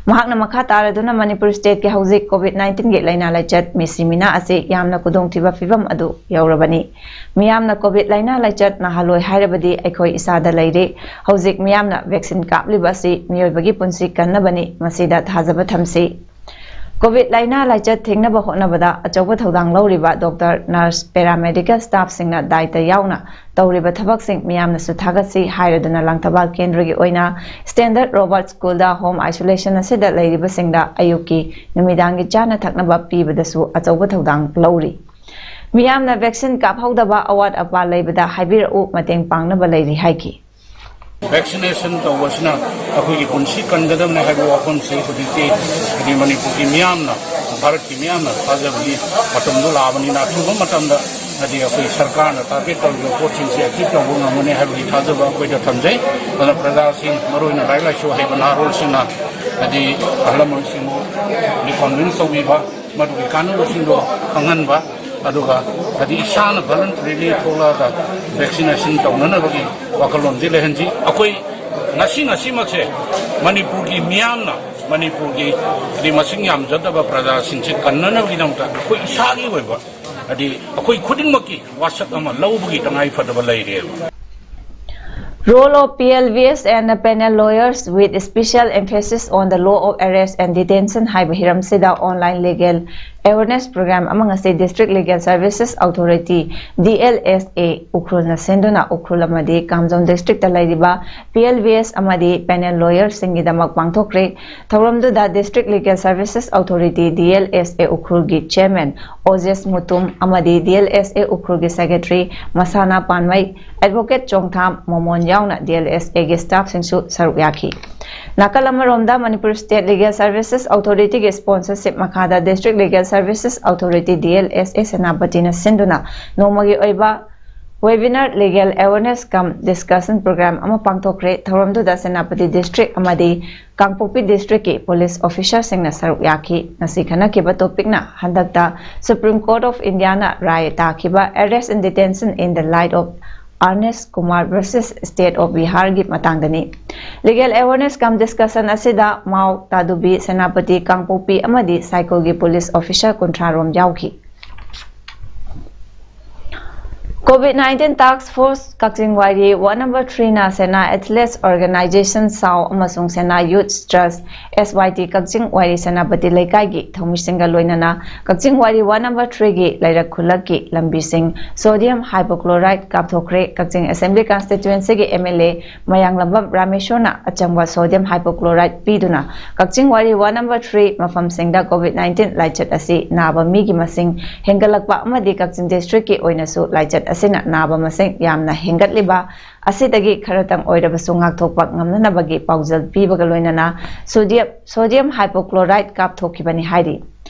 ꯃꯍꯥꯛꯅ ꯃꯈꯥ ꯇꯥꯔꯗꯨꯅ ꯃꯅꯤꯄꯨꯔ stateꯀꯤ ꯍꯧꯖꯤꯛ COVID nineteenꯒꯤ ꯂꯥꯏꯅꯥ ꯂꯥꯏꯆꯠ ꯃꯤꯁꯤ ꯃꯤꯅꯥ ꯑꯁꯤ ꯌꯥꯝꯅ ꯈꯨꯗꯣꯡꯊꯤꯕ ꯐꯤꯕꯝ ꯑꯗꯨ ꯌꯧꯔꯕꯅꯤ꯫ ꯃꯤꯌꯥꯝꯅ COVID ꯂꯥꯏꯅꯥ ꯂꯥꯏꯆꯠ ꯅꯥꯍꯜꯂꯣꯏ ꯍꯥꯏꯔꯕꯗꯤ ꯑꯩꯈꯣꯏ ꯏꯁꯥꯗ ꯂꯩꯔꯦ꯫ ꯍꯧꯖꯤꯛ ꯃꯤꯌꯥꯝꯅ vaccine ꯀꯥꯞꯂꯤꯕ ꯑꯁꯤ ꯃꯤꯑꯣꯏꯕꯒꯤ ꯄꯨꯟꯁꯤ ꯀꯟꯅꯕꯅꯤ꯫ ꯃꯁꯤꯗ ꯊꯥꯖꯕ ꯊꯝꯁꯤ꯫ COVID ꯂꯥꯏꯅꯥ ꯂꯥꯏꯆꯠ ꯊꯤꯡꯅꯕ ꯍꯣꯠꯅꯕꯗ ꯑꯆꯧꯕ ꯊꯧꯗꯥꯡ ꯂꯧꯔꯤꯕ doctor, nurse, paramedical staffꯁꯤꯡꯅ ꯗꯥꯏꯇ ꯌꯥꯎꯅ ꯇꯧꯔꯤꯕ ꯊꯕꯛꯁꯤꯡ ꯃꯤꯌꯥꯝꯅꯁꯨ ꯊꯥꯒꯠꯁꯤ ꯍꯥꯏꯔꯗꯨꯅ ꯂꯪꯊꯕꯥꯜ ꯀꯦꯟꯗ꯭ꯔꯒꯤ ꯑꯣꯏꯅ Standard Robert Schoolꯗ home isolation ꯑꯁꯤꯗ ꯂꯩꯔꯤꯕꯁꯤꯡꯗ ꯑꯌꯨꯛꯀꯤ, ꯅꯨꯃꯤꯗꯥꯡꯒꯤ ꯆꯥꯅ ꯊꯛꯅꯕ ꯄꯤꯕꯗꯁꯨ ꯑꯆꯧꯕ ꯊꯧꯗꯥꯡ ꯂꯧꯔꯤ꯫ ꯃꯤꯌꯥꯝꯅ vaccine ꯀꯥꯞꯍꯧꯗꯕ ꯑꯋꯥꯠ ꯑꯄꯥ ꯂꯩꯕꯗ ꯍꯥꯏꯕꯤꯔꯛꯎ, ꯃꯇꯦꯡ ꯄꯥꯡꯅꯕ ꯂꯩꯔꯤ ꯍꯥꯏꯈꯤ꯫ Vaccination ꯇꯧꯕꯁꯤꯅ ꯑꯩꯈꯣꯏꯒꯤ ꯄꯨꯟꯁꯤ ꯀꯟꯒꯗꯕꯅꯤ ꯍꯥꯏꯕ ꯋꯥꯐꯝꯁꯤ ꯍꯧꯖꯤꯛꯇꯤ ꯍꯥꯏꯗꯤ ꯃꯅꯤꯄꯨꯔꯒꯤ ꯃꯤꯌꯥꯝꯅ, ꯚꯥꯔꯠꯀꯤ ꯃꯤꯌꯥꯝꯅ ꯊꯥꯖꯕꯒꯤ ꯃꯇꯝꯗꯣ ꯂꯥꯛꯑꯕꯅꯤꯅ ꯑꯊꯨꯕ ꯃꯇꯝꯗ ꯍꯥꯏꯗꯤ ꯑꯩꯈꯣꯏ ꯁꯔꯀꯥꯔꯅ target ꯇꯧꯔꯤꯕ ꯄꯣꯠꯁꯤꯡꯁꯦ achieve ꯇꯧꯕ ꯉꯝꯒꯅꯤ ꯍꯥꯏꯕꯒꯤ ꯊꯥꯖꯕ ꯑꯩꯈꯣꯏꯗ ꯊꯝꯖꯩ꯫ ꯑꯗꯨꯅ ꯄ꯭ꯔꯖꯥꯁꯤꯡ, ꯃꯔꯨꯑꯣꯏꯅ ꯂꯥꯏꯔꯤꯛ ꯂꯥꯏꯁꯨ ꯍꯩꯕ ꯅꯍꯥꯔꯣꯜꯁꯤꯡꯅ ꯍꯥꯏꯗꯤ ꯑꯍꯜ ꯂꯃꯟꯁꯤꯡꯕꯨ convince ꯇꯧꯕꯤꯕ, ꯃꯗꯨꯒꯤ ꯀꯥꯟꯅꯕꯁꯤꯡꯗꯣ ꯈꯪꯍꯟꯕ, ꯑꯗꯨꯒ ꯍꯥꯏꯗꯤ ꯏꯁꯥꯅ voluntarily ꯊꯣꯛꯂꯛꯑꯒ vaccination ꯇꯧꯅꯅꯕꯒꯤ ꯋꯥꯈꯜꯂꯣꯟꯁꯤ ꯂꯩꯍꯟꯁꯤ꯫ ꯑꯩꯈꯣꯏ ꯉꯁꯤ ꯉꯁꯤꯃꯛꯁꯦ ꯃꯅꯤꯄꯨꯔꯒꯤ ꯃꯤꯌꯥꯝꯅ, ꯃꯅꯤꯄꯨꯔꯒꯤ ꯍꯥꯏꯗꯤ ꯃꯁꯤꯡ ꯌꯥꯝꯖꯗꯕ ꯄ꯭ꯔꯖꯥꯁꯤꯡꯁꯦ ꯀꯟꯅꯅꯕꯒꯤꯗꯃꯛꯇ ꯑꯩꯈꯣꯏ ꯏꯁꯥꯒꯤ ꯑꯣꯏꯕ ꯍꯥꯏꯗꯤ ꯑꯩꯈꯣꯏ ꯈꯨꯗꯤꯡꯃꯛꯀꯤ ꯋꯥꯁꯛ ꯑꯃ ꯂꯧꯕꯒꯤ ꯇꯉꯥꯏ ꯐꯗꯕ ꯂꯩꯔꯦꯕ꯫ Role of P L V S and panel lawyers with special emphasis on the law of arrest and detention ꯍꯥꯏꯕ ꯍꯤꯔꯝꯁꯤꯗ online legal ꯑꯦꯋꯦꯔꯅꯦꯁ ꯄ꯭ꯔꯣꯒ꯭ꯔꯥꯝ ꯑꯃ ꯉꯁꯤ District Legal Services Authority, D L S A, ꯎꯈ꯭ꯔꯨꯜꯅ ꯁꯤꯟꯗꯨꯅ ꯎꯈ꯭ꯔꯨꯜ ꯑꯃꯗꯤ ꯀꯥꯝꯖꯣꯡ district ꯇ ꯂꯩꯔꯤꯕ P L V S ꯑꯃꯗꯤ panel lawyer ꯁꯤꯡꯒꯤꯗꯃꯛ ꯄꯥꯡꯊꯣꯛꯈ꯭ꯔꯦ꯫ ꯊꯧꯔꯝꯗꯨꯗ District Legal Services Authority, D L S A, ꯎꯈ꯭ꯔꯨꯜꯒꯤ Chairman ꯑꯣꯖꯦꯁ ꯃꯨꯇꯨꯝ ꯑꯃꯗꯤ D L S A ꯎꯈ꯭ꯔꯨꯜꯒꯤ Secretary ꯃꯁꯥꯅꯥ ꯄꯥꯟꯃꯩ, Advocate ꯆꯣꯡꯊꯥꯝ ꯃꯣꯃꯣꯟ ꯌꯥꯎꯅ D L S A ꯒꯤ staff ꯁꯤꯡꯁꯨ ꯁꯔꯨꯛ ꯌꯥꯈꯤ꯫ ꯅꯥꯀꯜ ꯑꯃꯔꯣꯝꯗ, Manipur State Legal Services Authority ꯒꯤ sponsorship ꯃꯈꯥꯗ District Legal Services Authority, D L S A, ꯁꯦꯅꯥꯄꯇꯤꯅ ꯁꯤꯟꯗꯨꯅ ꯅꯣꯡꯃꯒꯤ ꯑꯣꯏꯕ webinar legal awareness cum discussion program ꯑꯃ ꯄꯥꯡꯊꯣꯛꯈ꯭ꯔꯦ꯫ ꯊꯧꯔꯝꯗꯨꯗ ꯁꯦꯅꯥꯄꯇꯤ district ꯑꯃꯗꯤ ꯀꯥꯡꯄꯣꯛꯄꯤ district ꯀꯤ police officer ꯁꯤꯡꯅ ꯁꯔꯨꯛ ꯌꯥꯈꯤ꯫ ꯉꯁꯤ ꯈꯟꯅꯈꯤꯕ topic ꯅ ꯍꯟꯗꯛꯇ Supreme Court of India ꯅ ꯔꯥꯏ ꯇꯥꯈꯤꯕ Arrest and Detention in the Light of Arnesh Kumar versus State of Bihar ꯒꯤ ꯃꯇꯥꯡꯗꯅꯤ꯫ Legal awareness cum discussion ꯑꯁꯤꯗ ꯃꯥꯎ, ꯇꯥꯗꯨꯕꯤ, ꯁꯦꯅꯥꯄꯇꯤ, ꯀꯥꯡꯄꯣꯛꯄꯤ ꯑꯃꯗꯤ ꯁꯥꯏꯀꯜꯒꯤ police officer ꯀꯨꯟꯊ꯭ꯔꯥ ꯔꯣꯝ ꯌꯥꯎꯈꯤ꯫ COVID nineteen Task Force ꯀꯛꯆꯤꯡ ꯋꯥꯏꯔꯤ one number three ꯅ ꯁꯦꯅꯥ Athletes Organization, ꯁꯥꯎ, ꯑꯃꯁꯨꯡ ꯁꯦꯅꯥ Youth Trust, S Y T, ꯀꯛꯆꯤꯡ ꯋꯥꯏꯔꯤ ꯁꯦꯅꯥꯄꯇꯤ ꯂꯩꯀꯥꯏꯒꯤ ꯊꯧꯃꯤꯁꯤꯡꯒ ꯂꯣꯏꯅꯅ ꯀꯛꯆꯤꯡ ꯋꯥꯏꯔꯤ one number three ꯒꯤ ꯂꯩꯔꯛ ꯈꯨꯜꯂꯛꯀꯤ ꯂꯝꯕꯤꯁꯤꯡ sodium hypochlorite ꯀꯥꯞꯊꯣꯛꯈ꯭ꯔꯦ꯫ ꯀꯛꯆꯤꯡ Assembly Constituency ꯒꯤ M L A Mayanglambam ꯔꯥꯃꯦꯁꯣꯔꯅ ꯑꯆꯪꯕ sodium hypochlorite ꯄꯤꯗꯨꯅ ꯀꯛꯆꯤꯡ ꯋꯥꯏꯔꯤ one number three ꯃꯐꯝꯁꯤꯡꯗ COVID nineteen ꯂꯥꯏꯆꯠ ꯑꯁꯤ ꯅꯥꯕ ꯃꯤꯒꯤ ꯃꯁꯤꯡ ꯍꯦꯟꯒꯠꯂꯛꯄ ꯑꯃꯗꯤ ꯀꯛꯆꯤꯡ district ꯀꯤ ꯑꯣꯏꯅꯁꯨ ꯂꯥꯏꯆꯠ ꯑꯁꯤꯅ ꯅꯥꯕ ꯃꯁꯤꯡ ꯌꯥꯝꯅ ꯍꯦꯟꯒꯠꯂꯤꯕ ꯑꯁꯤꯗꯒꯤ ꯈꯔꯇꯪ ꯑꯣꯏꯔꯕꯁꯨ ꯉꯥꯛꯊꯣꯛꯄ ꯉꯝꯅꯅꯕꯒꯤ ꯄꯥꯎꯖꯦꯜ ꯄꯤꯕꯒ ꯂꯣꯏꯅꯅ sodium, sodium hypochlorite ꯀꯥꯞꯊꯣꯛꯈꯤꯕꯅꯤ ꯍꯥꯏꯔꯤ꯫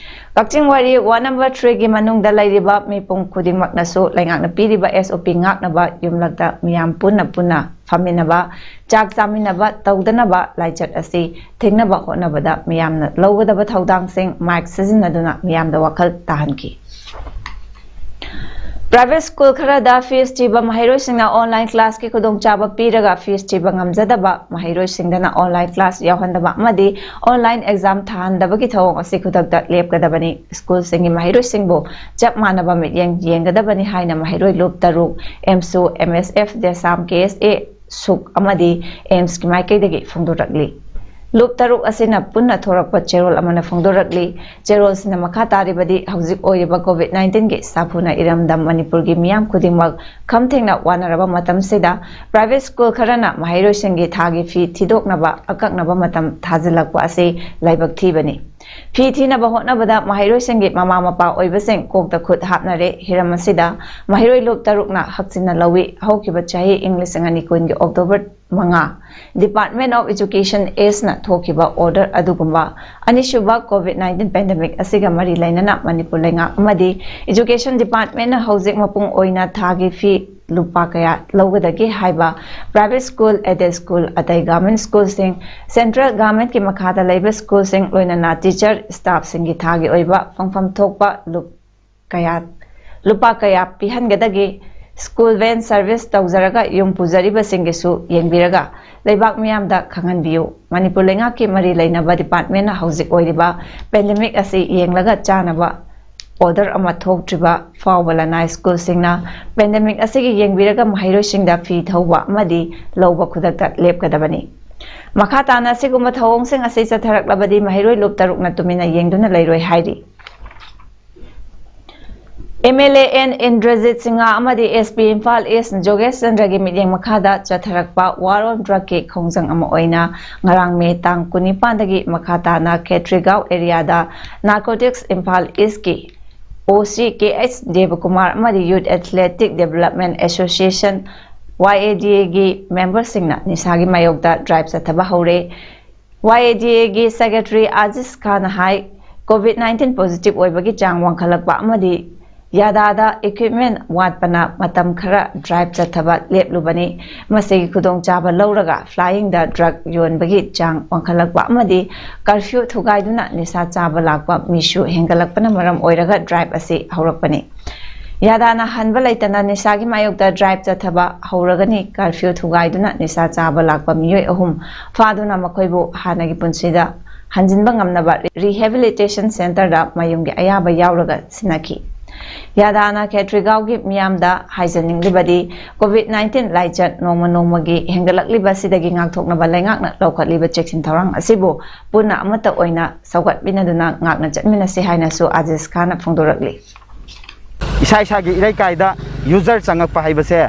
ꯀꯛꯆꯤꯡ ꯋꯥꯏꯔꯤ one number three ꯒꯤ ꯃꯅꯨꯡꯗ ꯂꯩꯔꯤꯕ ꯃꯤꯄꯨꯝ ꯈꯨꯗꯤꯡꯃꯛꯅꯁꯨ ꯂꯩꯉꯥꯛꯅ ꯄꯤꯔꯤꯕ S O P ꯉꯥꯛꯅꯕ ꯌꯨꯝꯂꯛꯇ ꯃꯤꯌꯥꯝ ꯄꯨꯟꯅ ꯄꯨꯟꯅ ꯐꯝꯃꯤꯟꯅꯕ, ꯆꯥꯛ ꯆꯥꯃꯤꯟꯅꯕ ꯇꯧꯗꯅꯕ ꯂꯥꯏꯆꯠ ꯑꯁꯤ ꯊꯤꯡꯅꯕ ꯍꯣꯠꯅꯕꯗ ꯃꯤꯌꯥꯝꯅ ꯂꯧꯒꯗꯕ ꯊꯧꯗꯥꯡꯁꯤꯡ ꯃꯥꯏꯛ ꯁꯤꯖꯤꯟꯅꯗꯨꯅ ꯃꯤꯌꯥꯝꯗ ꯋꯥꯈꯜ ꯇꯥꯍꯟꯈꯤ꯫ Private school ꯈꯔꯗ fees ꯊꯤꯕ ꯃꯍꯩꯔꯣꯏꯁꯤꯡꯅ online class ꯀꯤ ꯈꯨꯗꯣꯡꯆꯥꯕ ꯄꯤꯔꯒ fees ꯊꯤꯕ ꯉꯝꯖꯗꯕ ꯃꯍꯩꯔꯣꯏꯁꯤꯡꯗꯅ online class ꯌꯥꯎꯍꯟꯗꯕ ꯑꯃꯗꯤ online exam ꯊꯥꯍꯟꯗꯕꯒꯤ ꯊꯧꯑꯣꯡ ꯑꯁꯤ ꯈꯨꯗꯛꯇ ꯂꯦꯞꯀꯗꯕꯅꯤ꯫ ꯁ꯭ꯀꯨꯜꯁꯤꯡꯒꯤ ꯃꯍꯩꯔꯣꯏꯁꯤꯡꯕꯨ ꯆꯞ ꯃꯥꯟꯅꯕ ꯃꯤꯠꯌꯦꯡ ꯌꯦꯡꯒꯗꯕꯅꯤ ꯍꯥꯏꯅ ꯃꯍꯩꯔꯣꯏ ꯂꯨꯞ ꯇꯔꯨꯛ, ꯑꯦꯝꯁꯨ, M S F, ꯗꯦꯁꯥꯝ, K S A, ꯁꯨꯛ ꯑꯃꯗꯤ ꯑꯦꯝꯁꯀꯤ ꯃꯥꯏꯀꯩꯗꯒꯤ ꯐꯣꯡꯗꯣꯔꯛꯂꯤ꯫ ꯂꯨꯞ ꯇꯔꯨꯛ ꯑꯁꯤꯅ ꯄꯨꯟꯅ ꯊꯣꯔꯛꯄ ꯆꯦꯔꯣꯜ ꯑꯃꯅ ꯐꯣꯡꯗꯣꯔꯛꯂꯤ꯫ ꯆꯦꯔꯣꯜꯁꯤꯅ ꯃꯈꯥ ꯇꯥꯔꯤꯕꯗꯤ ꯍꯧꯖꯤꯛ ꯑꯣꯏꯔꯤꯕ ꯀꯣꯚꯤꯗ ꯅꯥꯏꯟꯇꯤꯟꯒꯤ ꯁꯥꯐꯨꯅ ꯏꯔꯝꯗꯝ ꯃꯅꯤꯄꯨꯔꯒꯤ ꯃꯤꯌꯥꯝ ꯈꯨꯗꯤꯡꯃꯛ ꯈꯝ ꯊꯦꯡꯅ ꯋꯥꯅꯔꯕ ꯃꯇꯝꯁꯤꯗ ꯄ꯭ꯔꯥꯏꯚꯦꯠ ꯁ꯭ꯀꯨꯜ ꯈꯔꯅ ꯃꯍꯩꯔꯣꯏꯁꯤꯡꯒꯤ ꯊꯥꯒꯤ ꯐꯤ ꯊꯤꯗꯣꯛꯅꯕ ꯑꯀꯛꯅꯕ ꯃꯇꯝ ꯊꯥꯖꯤꯜꯂꯛꯄ ꯑꯁꯤ ꯂꯥꯏꯕꯛ ꯊꯤꯕꯅꯤ꯫ ꯐꯤ ꯊꯤꯅꯕ ꯍꯣꯠꯅꯕꯗ ꯃꯍꯩꯔꯣꯏꯁꯤꯡꯒꯤ ꯃꯃꯥ ꯃꯄꯥ ꯑꯣꯏꯕꯁꯤꯡ ꯀꯣꯛꯇ ꯈꯨꯠ ꯍꯥꯞꯅꯔꯦ꯫ ꯍꯤꯔꯝ ꯑꯁꯤꯗ ꯃꯍꯩꯔꯣꯏ ꯂꯨꯞ ꯇꯔꯨꯛꯅ ꯍꯛꯆꯤꯟꯅ ꯂꯧꯏ꯫ ꯍꯧꯈꯤꯕ ꯆꯍꯤ ꯏꯪ ꯂꯤꯁꯤꯡ ꯑꯅꯤ ꯀꯨꯟꯒꯤ ꯑꯣꯛꯇꯣꯕꯔ ꯃꯉꯥ, Department of Education Act ꯅ ꯊꯣꯛꯈꯤꯕ order ꯑꯗꯨꯒꯨꯝꯕ ꯑꯅꯤꯁꯨꯕ ꯀꯣꯚꯤꯗ ꯅꯥꯏꯟꯇꯤꯟ ꯄꯦꯟꯗꯦꯃꯤꯛ ꯑꯁꯤꯒ ꯃꯔꯤ ꯂꯩꯅꯅ ꯃꯅꯤꯄꯨꯔ ꯂꯩꯉꯥꯛ ꯑꯃꯗꯤ Education Department ꯅ ꯍꯧꯖꯤꯛ ꯃꯄꯨꯡ ꯑꯣꯏꯅ ꯊꯥꯒꯤ ꯐꯤ ꯂꯨꯄꯥ ꯀꯌꯥ ꯂꯧꯒꯗꯒꯦ ꯍꯥꯏꯕ ꯄ꯭ꯔꯥꯏꯚꯦꯠ ꯁ꯭ꯀꯨꯜ, ꯑꯦꯗꯦꯗ ꯁ꯭ꯀꯨꯜ, ꯑꯇꯩ ꯒꯚꯔꯟꯃꯦꯟꯠ ꯁ꯭ꯀꯨꯜꯁꯤꯡ, ꯁꯦꯟꯇ꯭ꯔꯦꯜ ꯒꯚꯔꯟꯃꯦꯟꯠꯀꯤ ꯃꯈꯥꯗ ꯂꯩꯕ ꯁ꯭ꯀꯨꯜꯁꯤꯡ, ꯂꯣꯏꯅꯅ ꯇꯤꯆꯔ ꯁ꯭ꯇꯥꯐꯁꯤꯡꯒꯤ ꯊꯥꯒꯤ ꯑꯣꯏꯕ ꯐꯪꯐꯝ ꯊꯣꯛꯄ ꯂꯨꯞ ꯀꯌꯥ, ꯂꯨꯄꯥ ꯀꯌꯥ ꯄꯤꯍꯟꯒꯗꯒꯦ? ꯁ꯭ꯀꯨꯜ ꯚꯦꯟ ꯁꯔꯚꯤꯁ ꯇꯧꯖꯔꯒ ꯌꯨꯝ ꯄꯨꯖꯔꯤꯕꯁꯤꯡꯒꯤꯁꯨ ꯌꯦꯡꯕꯤꯔꯒ ꯂꯩꯕꯥꯛ ꯃꯤꯌꯥꯝꯗ ꯈꯪꯍꯟꯕꯤꯌꯨ꯫ ꯃꯅꯤꯄꯨꯔ ꯂꯩꯉꯥꯛꯀꯤ ꯃꯔꯤ ꯂꯩꯅꯕ ꯗꯤꯄꯥꯔꯠꯃꯦꯟꯅ ꯍꯧꯖꯤꯛ ꯑꯣꯏꯔꯤꯕ ꯄꯦꯟꯗꯦꯃꯤꯛ ꯑꯁꯤ ꯌꯦꯡꯂꯒ ꯆꯥꯅꯕ ꯑꯣꯔꯗꯔ ꯑꯃ ꯊꯣꯛꯇ꯭ꯔꯤꯕ ꯐꯥꯎꯕ ꯂꯅꯥꯏ ꯁ꯭ꯀꯨꯜꯁꯤꯡꯅ ꯄꯦꯟꯗꯦꯃꯤꯛ ꯑꯁꯤꯒꯤ ꯌꯦꯡꯕꯤꯔꯒ ꯃꯍꯩꯔꯣꯏꯁꯤꯡꯗ ꯐꯤ ꯊꯧꯕ ꯑꯃꯗꯤ ꯂꯧꯕ ꯈꯨꯗꯛꯇ ꯂꯦꯞꯀꯗꯕꯅꯤ꯫ ꯃꯈꯥ ꯇꯥꯅ ꯑꯁꯤꯒꯨꯝꯕ ꯊꯧꯑꯣꯡꯁꯤꯡ ꯑꯁꯤ ꯆꯠꯊꯔꯛꯂꯕꯗꯤ ꯃꯍꯩꯔꯣꯏ ꯂꯨꯞ ꯇꯔꯨꯛꯅ ꯇꯨꯃꯤꯟꯅ ꯌꯦꯡꯗꯨꯅ ꯂꯩꯔꯣꯏ ꯍꯥꯏꯔꯤ꯫ M L A N Indrajit Singh ꯑꯃꯗꯤ ꯑꯦꯁ ꯄꯤ ꯏꯝꯐꯥꯜ ꯏꯁ ꯖꯣꯒꯦꯁ ꯆꯟꯗ꯭ꯔꯒꯤ ꯃꯤꯠꯌꯦꯡ ꯃꯈꯥꯗ ꯆꯠꯊꯔꯛꯄ War on Drug ꯀꯤ ꯈꯣꯡꯖꯪ ꯑꯃ ꯑꯣꯏꯅ ꯉꯔꯥꯡ ꯃꯦ ꯇꯥꯡ ꯀꯨꯟꯅꯤꯄꯥꯟꯗꯒꯤ ꯃꯈꯥ ꯇꯥꯅ ꯈꯦꯇ꯭ꯔꯤꯒꯥꯎ ꯑꯦꯔꯤꯌꯥꯗ ꯅꯥꯔꯀꯣꯇꯤꯛꯁ ꯏꯝꯐꯥꯜ ꯏꯁꯀꯤ ꯑꯣ ꯁꯤ ꯀꯦ ꯑꯩꯆ ꯗꯦꯕꯀꯨꯃꯥꯔ ꯑꯃꯗꯤ Youth Athletic Development Association, ꯋꯥꯏ ꯑꯦ ꯗꯤ ꯑꯦꯒꯤ ꯃꯦꯝꯕꯔꯁꯤꯡꯅ ꯅꯤꯁꯥꯒꯤ ꯃꯥꯌꯣꯛꯇ ꯗ꯭ꯔꯥꯏꯚ ꯆꯠꯊꯕ ꯍꯧꯔꯦ꯫ ꯋꯥꯏ ꯑꯦ ꯗꯤ ꯑꯦꯒꯤ ꯁꯦꯀ꯭ꯔꯦꯇꯔꯤ ꯑꯥꯖꯤꯁ ꯈꯥꯟꯅ ꯍꯥꯏ, ꯀꯣꯚꯤꯗ ꯅꯥꯏꯟꯇꯤꯟ ꯄꯣꯖꯤꯇꯤꯚ ꯑꯣꯏꯕꯒꯤ ꯆꯥꯡ ꯋꯥꯡꯈꯠꯂꯛꯄ ꯑꯃꯗꯤ ꯌꯥꯗꯥꯗ ꯏꯀ꯭ꯋꯤꯞꯃꯦꯟ ꯋꯥꯠꯄꯅ ꯃꯇꯝ ꯈꯔ ꯗ꯭ꯔꯥꯏꯚ ꯆꯠꯊꯕ ꯂꯦꯞꯂꯨꯕꯅꯤ꯫ ꯃꯁꯤꯒꯤ ꯈꯨꯗꯣꯡꯆꯥꯕ ꯂꯧꯔꯒ ꯐ꯭ꯂꯥꯏꯌꯤꯡꯗ ꯗ꯭ꯔꯒ ꯌꯣꯟꯕꯒꯤ ꯆꯥꯡ ꯋꯥꯡꯈꯠꯂꯛꯄ ꯑꯃꯗꯤ ꯀꯔꯐ꯭ꯌꯨ ꯊꯨꯒꯥꯏꯗꯨꯅ ꯅꯤꯁꯥ ꯆꯥꯕ ꯂꯥꯛꯄ ꯃꯤꯁꯨ ꯍꯦꯟꯒꯠꯂꯛꯄꯅ ꯃꯔꯝ ꯑꯣꯏꯔꯒ ꯗ꯭ꯔꯥꯏꯚ ꯑꯁꯤ ꯍꯧꯔꯛꯄꯅꯤ꯫ ꯌꯥꯗꯥꯅ ꯍꯟꯕ ꯂꯩꯇꯅ ꯅꯤꯁꯥꯒꯤ ꯃꯥꯌꯣꯛꯇ ꯗ꯭ꯔꯥꯏꯚ ꯆꯠꯊꯕ ꯍꯧꯔꯒꯅꯤ꯫ ꯀꯔꯐ꯭ꯌꯨ ꯊꯨꯒꯥꯏꯗꯨꯅ ꯅꯤꯁꯥ ꯆꯥꯕ ꯂꯥꯛꯄ ꯃꯤꯑꯣꯏ ꯑꯍꯨꯝ ꯐꯥꯗꯨꯅ ꯃꯈꯣꯏꯕꯨ ꯍꯥꯟꯅꯒꯤ ꯄꯨꯟꯁꯤꯗ ꯍꯟꯖꯤꯟꯕ ꯉꯝꯅꯕ ꯔꯤꯍꯦꯕꯤꯂꯤꯇꯦꯁꯟ ꯁꯦꯟꯇꯔꯗ ꯃꯌꯨꯝꯒꯤ ꯑꯌꯥꯕ ꯌꯥꯎꯔꯒ ꯁꯤꯟꯅꯈꯤ꯫ ꯌꯥꯗꯥꯅ ꯈꯦꯇ꯭ꯔꯤꯒꯥꯎꯒꯤ ꯃꯤꯌꯥꯝꯗ ꯍꯥꯏꯖꯅꯤꯡꯂꯤꯕꯗꯤ, ꯀꯣꯚꯤꯗ ꯅꯥꯏꯟꯇꯤꯟ ꯂꯥꯏꯆꯠ ꯅꯣꯡꯃ ꯅꯣꯡꯃꯒꯤ ꯍꯦꯟꯒꯠꯂꯛꯂꯤꯕꯁꯤꯗꯒꯤ ꯉꯥꯛꯊꯣꯛꯅꯕ ꯂꯩꯉꯥꯛꯅ ꯂꯧꯈꯠꯂꯤꯕ ꯆꯦꯛꯁꯤꯟ ꯊꯧꯔꯥꯡ ꯑꯁꯤꯕꯨ ꯄꯨꯟꯅ ꯑꯃꯠꯇ ꯑꯣꯏꯅ ꯁꯧꯒꯠꯃꯤꯟꯅꯗꯨꯅ ꯉꯥꯛꯅ ꯆꯠꯃꯤꯟꯅꯁꯤ ꯍꯥꯏꯅꯁꯨ ꯑꯖꯤꯖ ꯈꯥꯟꯅ ꯐꯣꯡꯗꯣꯔꯛꯂꯤ꯫ ꯏꯁꯥ ꯏꯁꯥꯒꯤ ꯏꯔꯩꯀꯥꯏꯗ ꯌꯨꯖꯔ ꯆꯪꯉꯛꯄ ꯍꯥꯏꯕꯁꯦ,